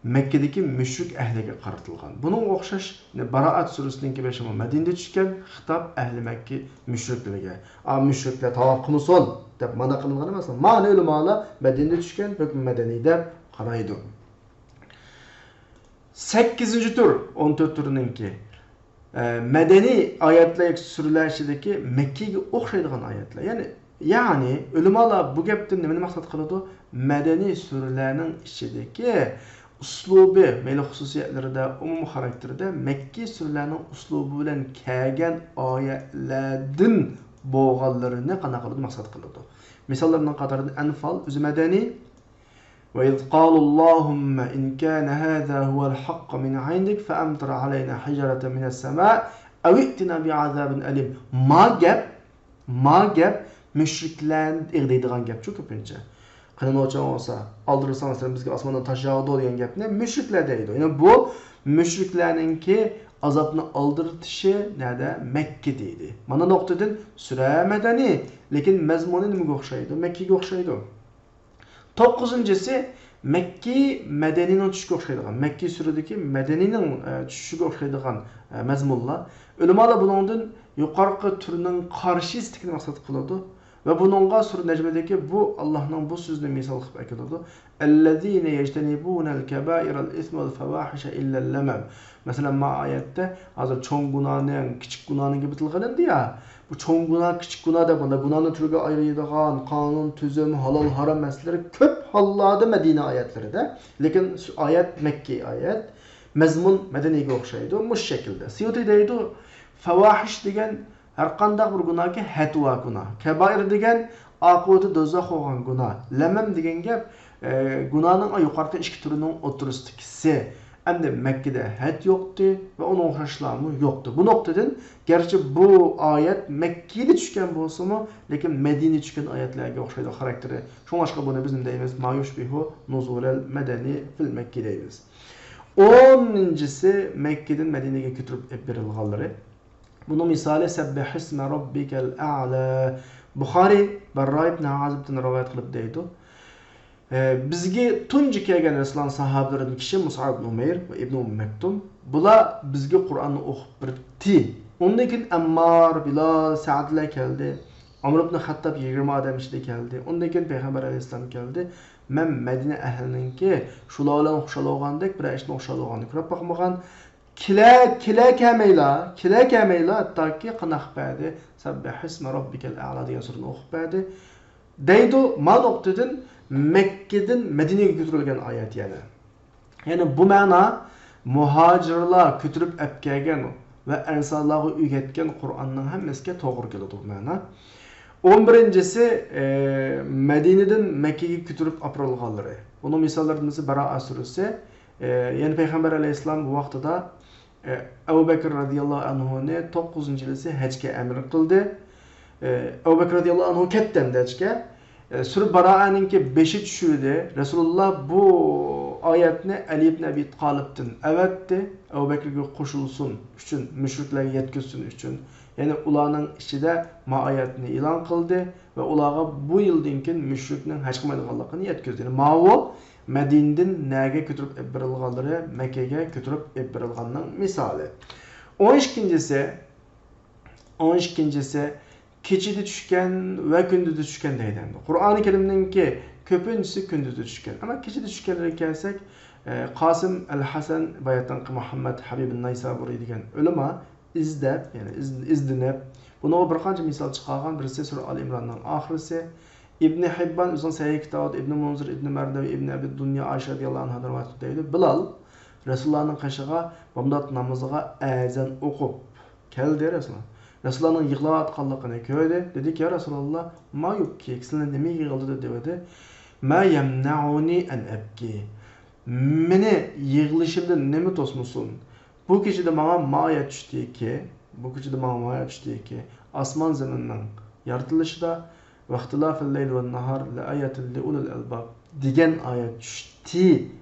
مەككىدىكى مۈشرىك ئەھلىگە قارىتىلغان. بۇنىڭغا ئوخشاش، يەنە بارائەت سۈرىسىنىڭكى بېشىمۇ مەدىنىدە چۈشكەن، خىتاب ئەھلى مەككە مۈشرىكلىرىگە. ئا، مۈشرىكلەر تاۋاپ قىلمىسۇن دەپ مانا قىلىنغان ئەمەس. مانا ئۆلىمالار مەدىنىدە چۈشكەن، ھۆكمى مەدەنىي دەپ قارايدۇ. سەككىزىنچى تۈر، ئون تۆت تۈرنىڭكى، ئە، مەدەنىي ئايەتلەر، سۈرىلەر ئىچىدىكى مەككىگە ئوخشايدىغان ئايەتلەر. يەنى، يەنى ئۆلىمالار بۇ گەپتىن نېمىنى مەقسەت قىلىدۇ؟ مەدەنىي سۈرىلەرنىڭ ئىچىدىكى ئۇسلۇبى، مەيلى خۇسۇسىيەتلىرىدە، ئومۇمىي خاراكتېرىدە مەككىي سۈرىلەرنىڭ ئۇسلۇبى بىلەن كەلگەن ئايەتلەردىن بولغانلىرىنى قانداق قىلىدۇ؟ مەقسەت قىلىدۇ. مىساللارنىڭ قاتارىدا ئەنفال ئۆزى مەدەنىي، وإذ قالوا اللهم إن كان هذا هو الحق من عندك فأمطر علينا حجارة من السماء أو ائتنا بعذاب أليم. ما گەپ، ما گەپ مۈشرىكلەر دەيدىغان گەپچۇ كۆپىنچە. قېنى نوچىڭ بولسا، ئالدۇرساڭ سەن بىزگە ئاسماندىن تاش ياغدۇر دېگەن گەپنى مۈشرىكلەر دەيدۇ. يەنى بۇ مۈشرىكلەرنىڭكى ئازابنى ئالدىرىتىشى نەدە؟ مەككە دەيدۇ. مانا نۇقتىدىن سۈرە مەدەنىي، لېكىن مەزمۇنى نېمىگە ئوخشايدۇ؟ مەككىگە ئوخشايدۇ. توققۇزىنچىسى، مەككىي مەدەنىينىڭ چۈشۈشىگە ئوخشايدىغان، مەككىي سۈرىدىكى مەدەنىينىڭ، ئە، چۈشۈشىگە ئوخشايدىغان، ئە، مەزمۇنلار. ئۆلىمالار بۇنىڭدىن يۇقارقى تۈرنىڭ قارشىسىدىكىنى مەقسەت قىلىدۇ ۋە بۇنىڭغا سۈرە نەجمىدىكى بۇ ئاللاھنىڭ بۇ سۆزىنى مىسال قىلىپ ئەكېلىدۇ. الذين يجتنبون الكبائر الإثم والفواحش إلا اللمم. مەسىلەن، ما ئايەتتە ھازىر چوڭ گۇناھنىڭ، كىچىك گۇناھنىڭ گېپى تىلغا ئېلىندى يا. بۇ چوڭ گۇناھ، كىچىك گۇناھ دەپ، مانا گۇناھنى تۈرگە ئايرىيدىغان قانۇن، تۈزۈم، ھالال، ھارام مەسىلىلىرى كۆپ ھاللاردا مەدىنە ئايەتلىرىدە. لېكىن سۈ-، ئايەت مەككىي ئايەت، مەزمۇن مەدەنىيگە ئوخشايدۇ، مۇشۇ شەكىلدە. سيۇتى دەيدۇ، فاۋاھىش دېگەن ھەرقانداق بىر گۇناھكى ھەتتا گۇناھ. كەبائىر دېگەن ئاقىۋىتى دوزاخ بولغان گۇناھ. لەمەم دېگەن گەپ، ئە، گۇناھنىڭ يۇقىرىقى ئىككى تۈرىنىڭ ئوتتۇرىسىدىكىسى. ئەمدى مەككىدە ھەد يوقتى ۋە ئۇنىڭغا ئوخشاشلارمۇ يوقتى. بۇ نۇقتىدىن گەرچە بۇ ئايەت مەككىدە چۈشكەن بولسىمۇ، لېكىن مەدىنىدە چۈشكەن ئايەتلەرگە ئوخشايدۇ خاراكتېرى. شۇڭلاشقا بۇنى بىز نېمە دەيمىز؟ ما يۇشبىھۇ نۇزۇلەل مەدەنى فىل مەككى دەيمىز. ئونىنچىسى، مەككىدىن مەدىنىگە كۆتۈرۈپ ئېلىپ بېرىلغانلىرى. بۇنىڭ مىسالى سەببىھىسمە رەببىكەل ئەئلا. بۇخارى بەررا ئىبن ئازىبتىن رىۋايەت قىلىپ دەيدۇ. ئە، بىزگە تۇنجى كەلگەن رەسۇلۇللانىڭ ساھابىلىرىدىن كىشى مۇسئەب ئىبن ئۇمەير ۋە ئىبن ئۇممۇ مەكتۇم. بۇلار بىزگە قۇرئاننى ئوقۇپ بېرىپتى. ئۇندىن كېيىن ئەممار، بىلال، سەئدلەر كەلدى. ئۆمەر ئىبن خەتتاب يىگىرمە ئادەم ئىچىدە كەلدى. ئۇندىن كېيىن پەيغەمبەر ئەلەيھىسسالام كەلدى. مەن مەدىنە ئەھلىنىڭكى شۇلار بىلەن خۇشال بولغاندەك بىرەر ئىشتىن خۇشال بولغاننى كۆرۈپ باقمىغان. كېلە، كېلە كەلمەيلا، كېلە كەلمەيلا، ھەتتاكى قانداق بەردى؟ سەببىھىسمە رەببىكەل ئەئلا دېگەن سۈرىنى ئوقۇپ بەردى. دەيدۇ، ما نۇقتىدىن مەككىدىن مەدىنىگە كۆتۈرۈلگەن ئايەت يەنە. يەنى بۇ مەنا مۇھاجىرلار كۆتۈرۈپ ئەپ كەلگەن ۋە ئەنسارلارغا ئۆگەتكەن قۇرئاننىڭ ھەممىسىگە توغرا كېلىدۇ بۇ مەنا. ئون بىرىنچىسى، ئە، مەدىنىدىن مەككىگە كۆتۈرۈپ ئاپىرىلغانلىرى. بۇنىڭ مىساللىرىدىن بىرسى باراءە سۈرىسى. ئە، يەنى پەيغەمبەر ئەلەيھىسسالام بۇ ۋاقتىدا، ئە، ئەبۇ بەكىر رەزىياللاھۇ ئەنھۇنى توققۇزىنچى يىلىسى ھەجگە ئەمىر قىلدى. ئە، ئەبۇ بەكىر رەزىياللاھۇ ئەنھۇ كەتتى ئەمدى ھەجگە. ئە، سۈرە باراءەنىڭكى بېشى چۈشۈردى. رەسۇلۇللا بۇ ئايەتنى ئەلى ئىبن ئەبى تالىپتىن ئەۋەتتى. ئەبۇ بەكرگە قوشۇلسۇن ئۈچۈن، مۈشرىكلەرگە يەتكۈزسۇن ئۈچۈن. يەنى ئۇلارنىڭ ئىچىدە ما ئايەتنى ئېلان قىلدى ۋە ئۇلارغا بۇ يىلدىن كېيىن مۈشرىكنىڭ ھەج قىلمايدىغانلىقىنى يەتكۈزدى. يەنى ماۋۇ مەدىنىدىن نەگە كۆتۈرۈپ ئېلىپ بېرىلغانلىرى، مەككىگە كۆتۈرۈپ ئېلىپ بېرىلغاننىڭ مىسالى. ئون ئىككىنچىسى، ئون ئىككىنچىسى، كېچىدە چۈشكەن ۋە كۈندۈزدە چۈشكەن دەيدۇ ئەمدى. قۇرئانى كەرىمنىڭكى كۆپىنچىسى كۈندۈزدە چۈشكەن. ئەمما كېچىدە چۈشكەنلىرىگە كەلسەك، ئە، قاسىم ئەل ھەسەن، باياتىنقى مۇھەممەد ھەبىب نەيسابۇرى دېگەن ئۆلىما ئىزدەپ، يەنى ئىز-، ئىزدىنىپ، بۇنىڭغا بىر قانچە مىسال چىقارغان. بىرسى سۈرە ئال ئىمراننىڭ ئاخىرىسى. ئىبنى ھىببان ئۆزىنىڭ سەھىھ كىتابىدا ئىبنى مۇنزىر، ئىبنى مەردەۋى، ئىبنى ئەبى دۇنيا، ئائىشە رەزىياللاھۇ ئەنھادىن رىۋايەت قىلىپ دەيدۇ، بىلال رەسۇلۇللانىڭ قېشىغا بامدات نامىزىغا ئەزان ئوقۇپ كەلدى رەسۇلۇللا. رەسۇلۇللانىڭ يىغلاۋاتقانلىقىنى كۆردى. دېدىكى، يا رەسۇلاللا، ما يۇبكىك، سىلىنى نېمە يىغلىتىدۇ؟ دېدى. ما يەمنەئۇنى ئەن ئەبكى. مېنى يىغلىشىمدىن نېمە توسمىسۇن؟ بۇ كېچىدە ماڭا ما ئايەت چۈشتىكى، بۇ كېچىدە ماڭا ما ئايەت چۈشتىكى، ئاسمان زېمىننىڭ يارىتىلىشىدا، ۋەختىلاف لەيل ۋە ناھار لە ئايەتىن لە ئۇلىل ئەلباب دېگەن ئايەت چۈشتى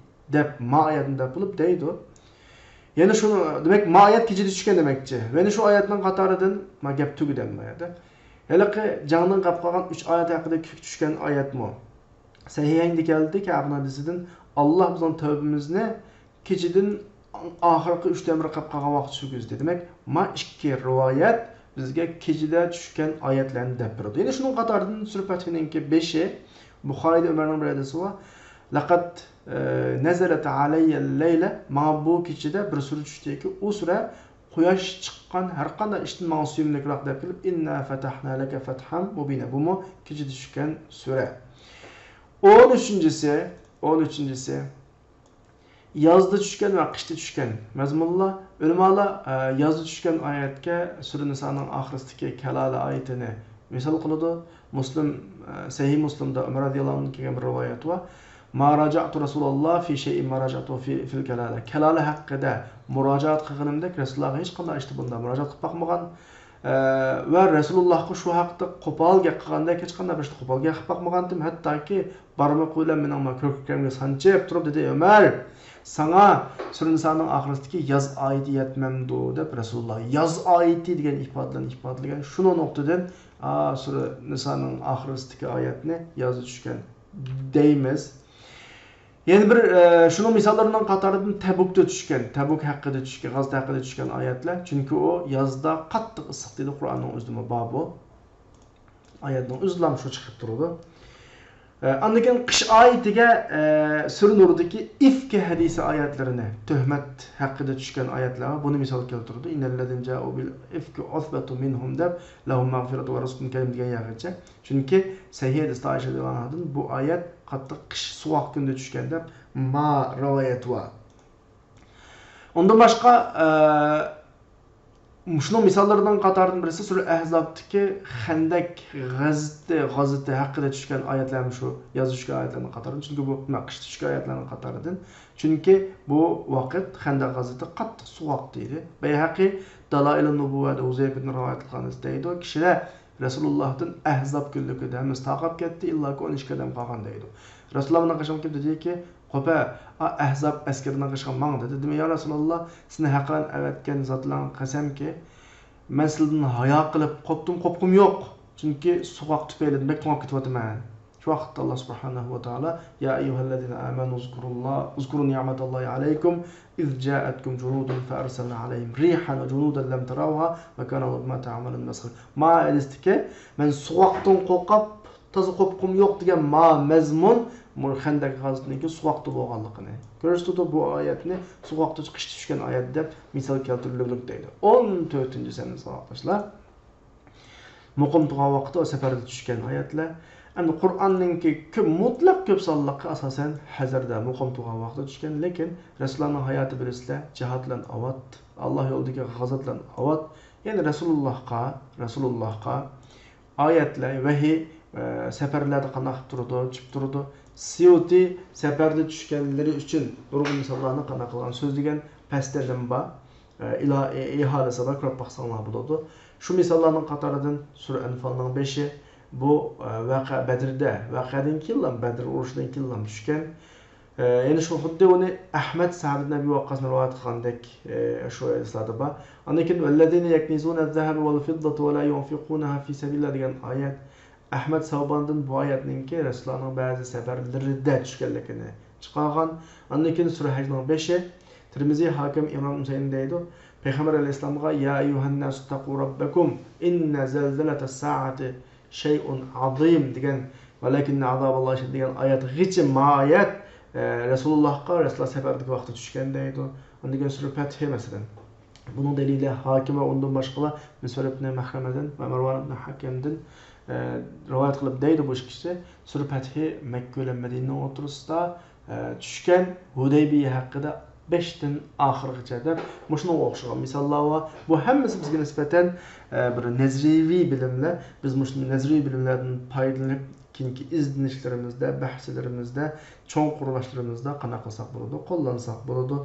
دەپ، ما ئايەتنى دەپ بولۇپ دەيدۇ. يەنە شۇنى، دېمەك، ما ئايەت كېچىدە چۈشكەن دېمەكچى. يەنە شۇ ئايەتنىڭ قاتارىدىن، ما گەپ تۈگىدى ئەمدى ما يەردە. ھېلىقى جەڭدىن قاپ قالغان ئۈچ ئايەت ھەققىدە چۈشكەن ئايەتمۇ. سەھىھەيندە كەلدى، كەئبىنىڭ ھەدىسىدىن، ئاللا بىزنىڭ تەۋبىمىزنى كېچىدىن ئاخىرقى ئۈچ تەمرە قاپ قالغان ۋاقىت سۈرگۈزدى. دېمەك، ما ئىككى رىۋايەت بىزگە كېچىدە چۈشكەن ئايەتلەرنى دەپ بېرىدۇ. يەنە شۇنىڭ قاتارىدىن سۈرە پەتھىنىڭكى بېشى، بۇخارىيدا ئۆمەرنىڭ بىر ھەدىسى بار. لەقەد، ئە، نەزەلەت ئەلەييە لەيلە، ماڭا بۇ كېچىدە بىر سۈرە چۈشتىكى، ئۇ سۈرە قۇياش چىققان ھەر قانداق ئىشتىن ماڭا سۆيۈملۈكرەك دەپ كېلىپ، ئىننا فەتەھنا لەكە فەتھەم مۇبىنا. بۇمۇ كېچىدە چۈشكەن سۈرە. ئون ئۈچىنچىسى، ئون ئۈچىنچىسى، يازدا چۈشكەن ۋە قىشتا چۈشكەن مەزمۇنلار. ئۆلىمالار، ئە، يازدا چۈشكەن ئايەتكە سۈرە نىسانىڭ ئاخىرىسىدىكى كالالە ئايىتىنى مىسال قىلىدۇ. مۇسلىم، ئە، سەھىھ مۇسلىمدا ئۆمەر رەزىياللاھۇ ئەنھۇدىن كەلگەن بىر رىۋايەت بار. ما راجەئتۇ رەسۇلاللا فى شەيئىن ما راجەئتۇ فى، فىل كالالە. كالالە ھەققىدە مۇراجىئەت قىلغىنىمدەك رەسۇلۇللاغا ھېچقانداق ئىشتا بۇنداق مۇراجىئەت قىلىپ باقمىغان. ئە، ۋە رەسۇلۇللاھقا شۇ ھەقتە قوپال گەپ قىلغاندەك ھېچقانداق بىر ئىشتا قوپال گەپ قىلىپ باقمىغانتىم. ھەتتاكى بارمىقى بىلەن مېنىڭ ما كۆكرەكلىرىمگە سانجىپ تۇرۇپ دېدى، ئۆمەر، ساڭا سۈرە نىسانىڭ ئاخىرىسىدىكى ياز ئايىتى يەتمەمدۇ دەپ رەسۇلۇللا ياز ئايىتى دېگەن ئىپادە بىلەن ئىپادىلىگەن. شۇنىڭ نۇقتىدىن، ئا، سۈرە نىسانىڭ ئاخىرىسىدىكى ئايەتنى يازدا چۈشكەن دەيمىز. يەنە بىر، ئە، شۇنىڭ مىساللىرىنىڭ قاتارىدىن تەبۇكتا چۈشكەن، تەبۇك ھەققىدە چۈشكەن، غازات ھەققىدە چۈشكەن ئايەتلەر. چۈنكى ئۇ يازدا قاتتىق ئىسسىق دېدى، قۇرئاننىڭ ئۆزىدىمۇ بار بۇ. ئايەتنىڭ ئۆزىدىلا شۇ چىقىپ تۇرىدۇ. ئە، ئاندىن كېيىن قىش ئايىتىگە، ئە، سۈرە نۇردىكى ئىفك ھەدىسى ئايەتلىرىنى، تۆھمەت ھەققىدە چۈشكەن ئايەتلەر بار. بۇنى مىسال كەلتۈرىدۇ. ئىننەللەزىنە جائۇ بىل ئىفكى ئۇسبەتۇن مىنھۇم دەپ، لەھۇم مەغفىرەتۇن ۋە رىزقۇن كەرىم دېگەن يەرگىچە. چۈنكى سەھىھ ھەدىستە ئائىشە رەزىياللاھۇ ئەنھادىن بۇ ئايەت قاتتىق قىش، سوغۇق كۈندە چۈشكەن دەپ ما رىۋايەت بار. ئۇندىن باشقا، ئە، مۇشۇنىڭ مىساللىرىنىڭ قاتارىدىن بىرسى سۈرە ئەھزابتىكى خەندەك غەزىتى، غازىتى ھەققىدە چۈشكەن ئايەتلەرمۇ شۇ يازدا چۈشكەن ئايەتلەرنىڭ قاتارىدىن. چۈنكى بۇ، قىشتا چۈشكەن ئايەتلەرنىڭ قاتارىدىن. چۈنكى بۇ ۋاقىت خەندەك غازىتى قاتتىق سوغۇقتا ئىدى. بەيھەقى دالائىلۇن نۇبۇۋۋەدە ھۇزەيپىدىن رىۋايەت قىلغان ھەدىستە دەيدۇ، كىشىلەر رەسۇلۇللاھتىن ئەھزاب كۈنلۈكىدە ھەممىسى تارقاپ كەتتى، ئىللاكى ئون ئىككى ئادەم قالغان دەيدۇ. رەسۇلۇللا مېنىڭ قېشىمغا كېلىپ دېدىكى، قوپە، ئا، ئەھزاب ئەسكىرىنىڭ قېشىغا ماڭ دېدى. دېدىم، يا رەسۇلاللا، سېنى ھەققانىيەت ئەۋەتكەن زاتلارغا قەسەمكى، مەن سىلىدىن ھايا قىلىپ قوپتۇم، قوپقۇم يوق. چۈنكى سوغۇق تۈپەيلىدىن بەك توڭاپ كېتىۋاتىمەن. شۇ ۋاقىتتا ئاللا سۇبھانەھۇ ۋە تائالا، يا ئەييۇھەللەزىنە ئامەنۇ ئۇزكۇرۇللا، ئۇزكۇرۇ نىئمەتاللاھى ئەلەيكۇم ئىز جائەتكۇم جۇنۇدۇن فەئەرسەلنا ئەلەيھىم رىھەن ۋە جۇنۇدەن لەم تەراۋھا ۋە كانەللاھۇ بىما تەئمەلۇنە بەسىرا. ما ھەدىستىكى، مەن سوغۇقتىن قورقۇپ، تازا قوپقۇم يوق دېگەن ما مەزمۇن، بۇ خەندەك غازىتىنىڭكى سوغۇقتا بولغانلىقىنى كۆرسىتىدۇ. بۇ ئايەتنى سوغۇقتا قىشتا چۈشكەن ئايەت دەپ مىسال كەلتۈرۈلۈپ دەيدۇ. ئون تۆتىنچى سەنە، ساۋاقداشلار. مۇقىم تۇرغان ۋاقىتتا ۋە سەپەردە چۈشكەن ئايەتلەر. ئەمدى قۇرئاننىڭكى كۆپ، مۇتلەق كۆپ سانلىقى ئاساسەن ھەزەردە، مۇقىم تۇرغان ۋاقىتتا چۈشكەن، لېكىن رەسۇلۇللانىڭ ھاياتى بىلىسىلەر، جىھاد بىلەن ئاۋات، ئاللا يولىدىكى غازات بىلەن ئاۋات. يەنى رەسۇلۇللاھقا، رەسۇلۇللاھقا ئايەتلەر، ۋەھىي، ئە، سەپەرلەردە قانداق تۇرىدۇ، چۈشۈپ تۇرىدۇ. سيۇتى سەپەردە چۈشكەنلىرى ئۈچۈن نۇرغۇن مىساللارنى قانداق قىلغان سۆزلىگەن پەستە نېمە بار؟ ئە، ئىلا-، ئە، ئىھالىسى بار، كۆرۈپ باقساڭلار بولىدۇ. شۇ مىساللارنىڭ قاتارىدىن سۈرە ئەنفالنىڭ بېشى، بۇ، ئە، ۋەقە بەدرىدە، ۋەقەدىن كېيىنلا، بەدر ئۇرۇشىدىن كېيىنلا چۈشكەن. ئە، يەنى شۇ خۇددى ئۇنى ئەھمەد سەئد ئىبن ئەبى ۋەققاسنى رىۋايەت قىلغاندەك، ئە، شۇ ھەدىسلەردە بار. ئاندىن كېيىن، ۋەللەزىنە يەكنىزۇنە زەھەبە ۋەل فىددەتە ۋە لا يۇنفىقۇنەھا فى سەبىلىللاھ دېگەن ئايەت. ئەھمەد سەۋباندىن بۇ ئايەتنىڭكى رەسۇلۇللانىڭ بەزى سەپەرلىرىدە چۈشكەنلىكىنى چىقارغان. ئاندىن كېيىن سۈرە ھەجنىڭ بېشى، تىرمىزى، ھاكىم، ئىمران ھۈسەيىن دەيدۇ. پەيغەمبەر ئەلەيھىسسالامغا، يا ئەييۇھەنناسۇ ئىتتەقۇ رەببەكۇم ئىننە زەلزەلەتەس سائەتى شەيئۇن ئازىم دېگەن، ۋەلەكىننە ئازابەللاھى شەدىد دېگەن ئايەتكىچە ما ئايەت، ئە، رەسۇلۇللاھقا، رەسۇلۇللا سەپەردىكى ۋاقىتتا چۈشكەن دەيدۇ. ئاندىن كېيىن سۈرە پەتھى، مەسىلەن. بۇنىڭ دەلىلى ھاكىم ۋە ئۇندىن باشقىلار مىسۋەر ئىبنى مەخرەمەدىن ۋە مەرۋان ئىبنى ھەكەمدىن، ئە، رىۋايەت قىلىپ دەيدۇ بۇ ئىككىسى. سۈرە پەتھى مەككە بىلەن مەدىنىنىڭ ئوتتۇرىسىدا، ئە، چۈشكەن، ھۇدەيبىيە ھەققىدە بەشتىن ئاخىرغىچە دەپ، مۇشۇنىڭغا ئوخشىغان مىساللار بار. بۇ ھەممىسى بىزگە نىسبەتەن، ئە، بىر نەزەرىيەۋى بىلىملەر. بىز مۇشۇ نەزەرىيەۋى بىلىملەردىن پايدىلىنىپ، كېيىنكى ئىزدىنىشلىرىمىزدە، بەھسلىرىمىزدە، چوڭقۇرلاشلىرىمىزدا قانداق قىلساق بولىدۇ؟ قوللانساق بولىدۇ.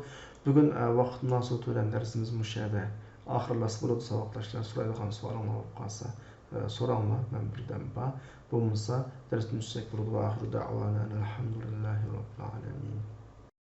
بۈگۈن، ئە، ۋاقىت مۇناسىۋىتى بىلەن دەرسىمىز مۇشۇ يەردە ئاخىرلاشسا بولىدۇ. ساۋاقداشلار، سورايدىغان سوئالىڭلار بولۇپ قالسا، ئە، سوراڭلار، مەن بىردەم بار. بولمىسا، دەرستىن چۈشسەك بولىدۇ. ۋە ئاخىرۇ دەئۋانا ئەنىل ھەمدۇلىللاھى رەببىل ئالەمىن.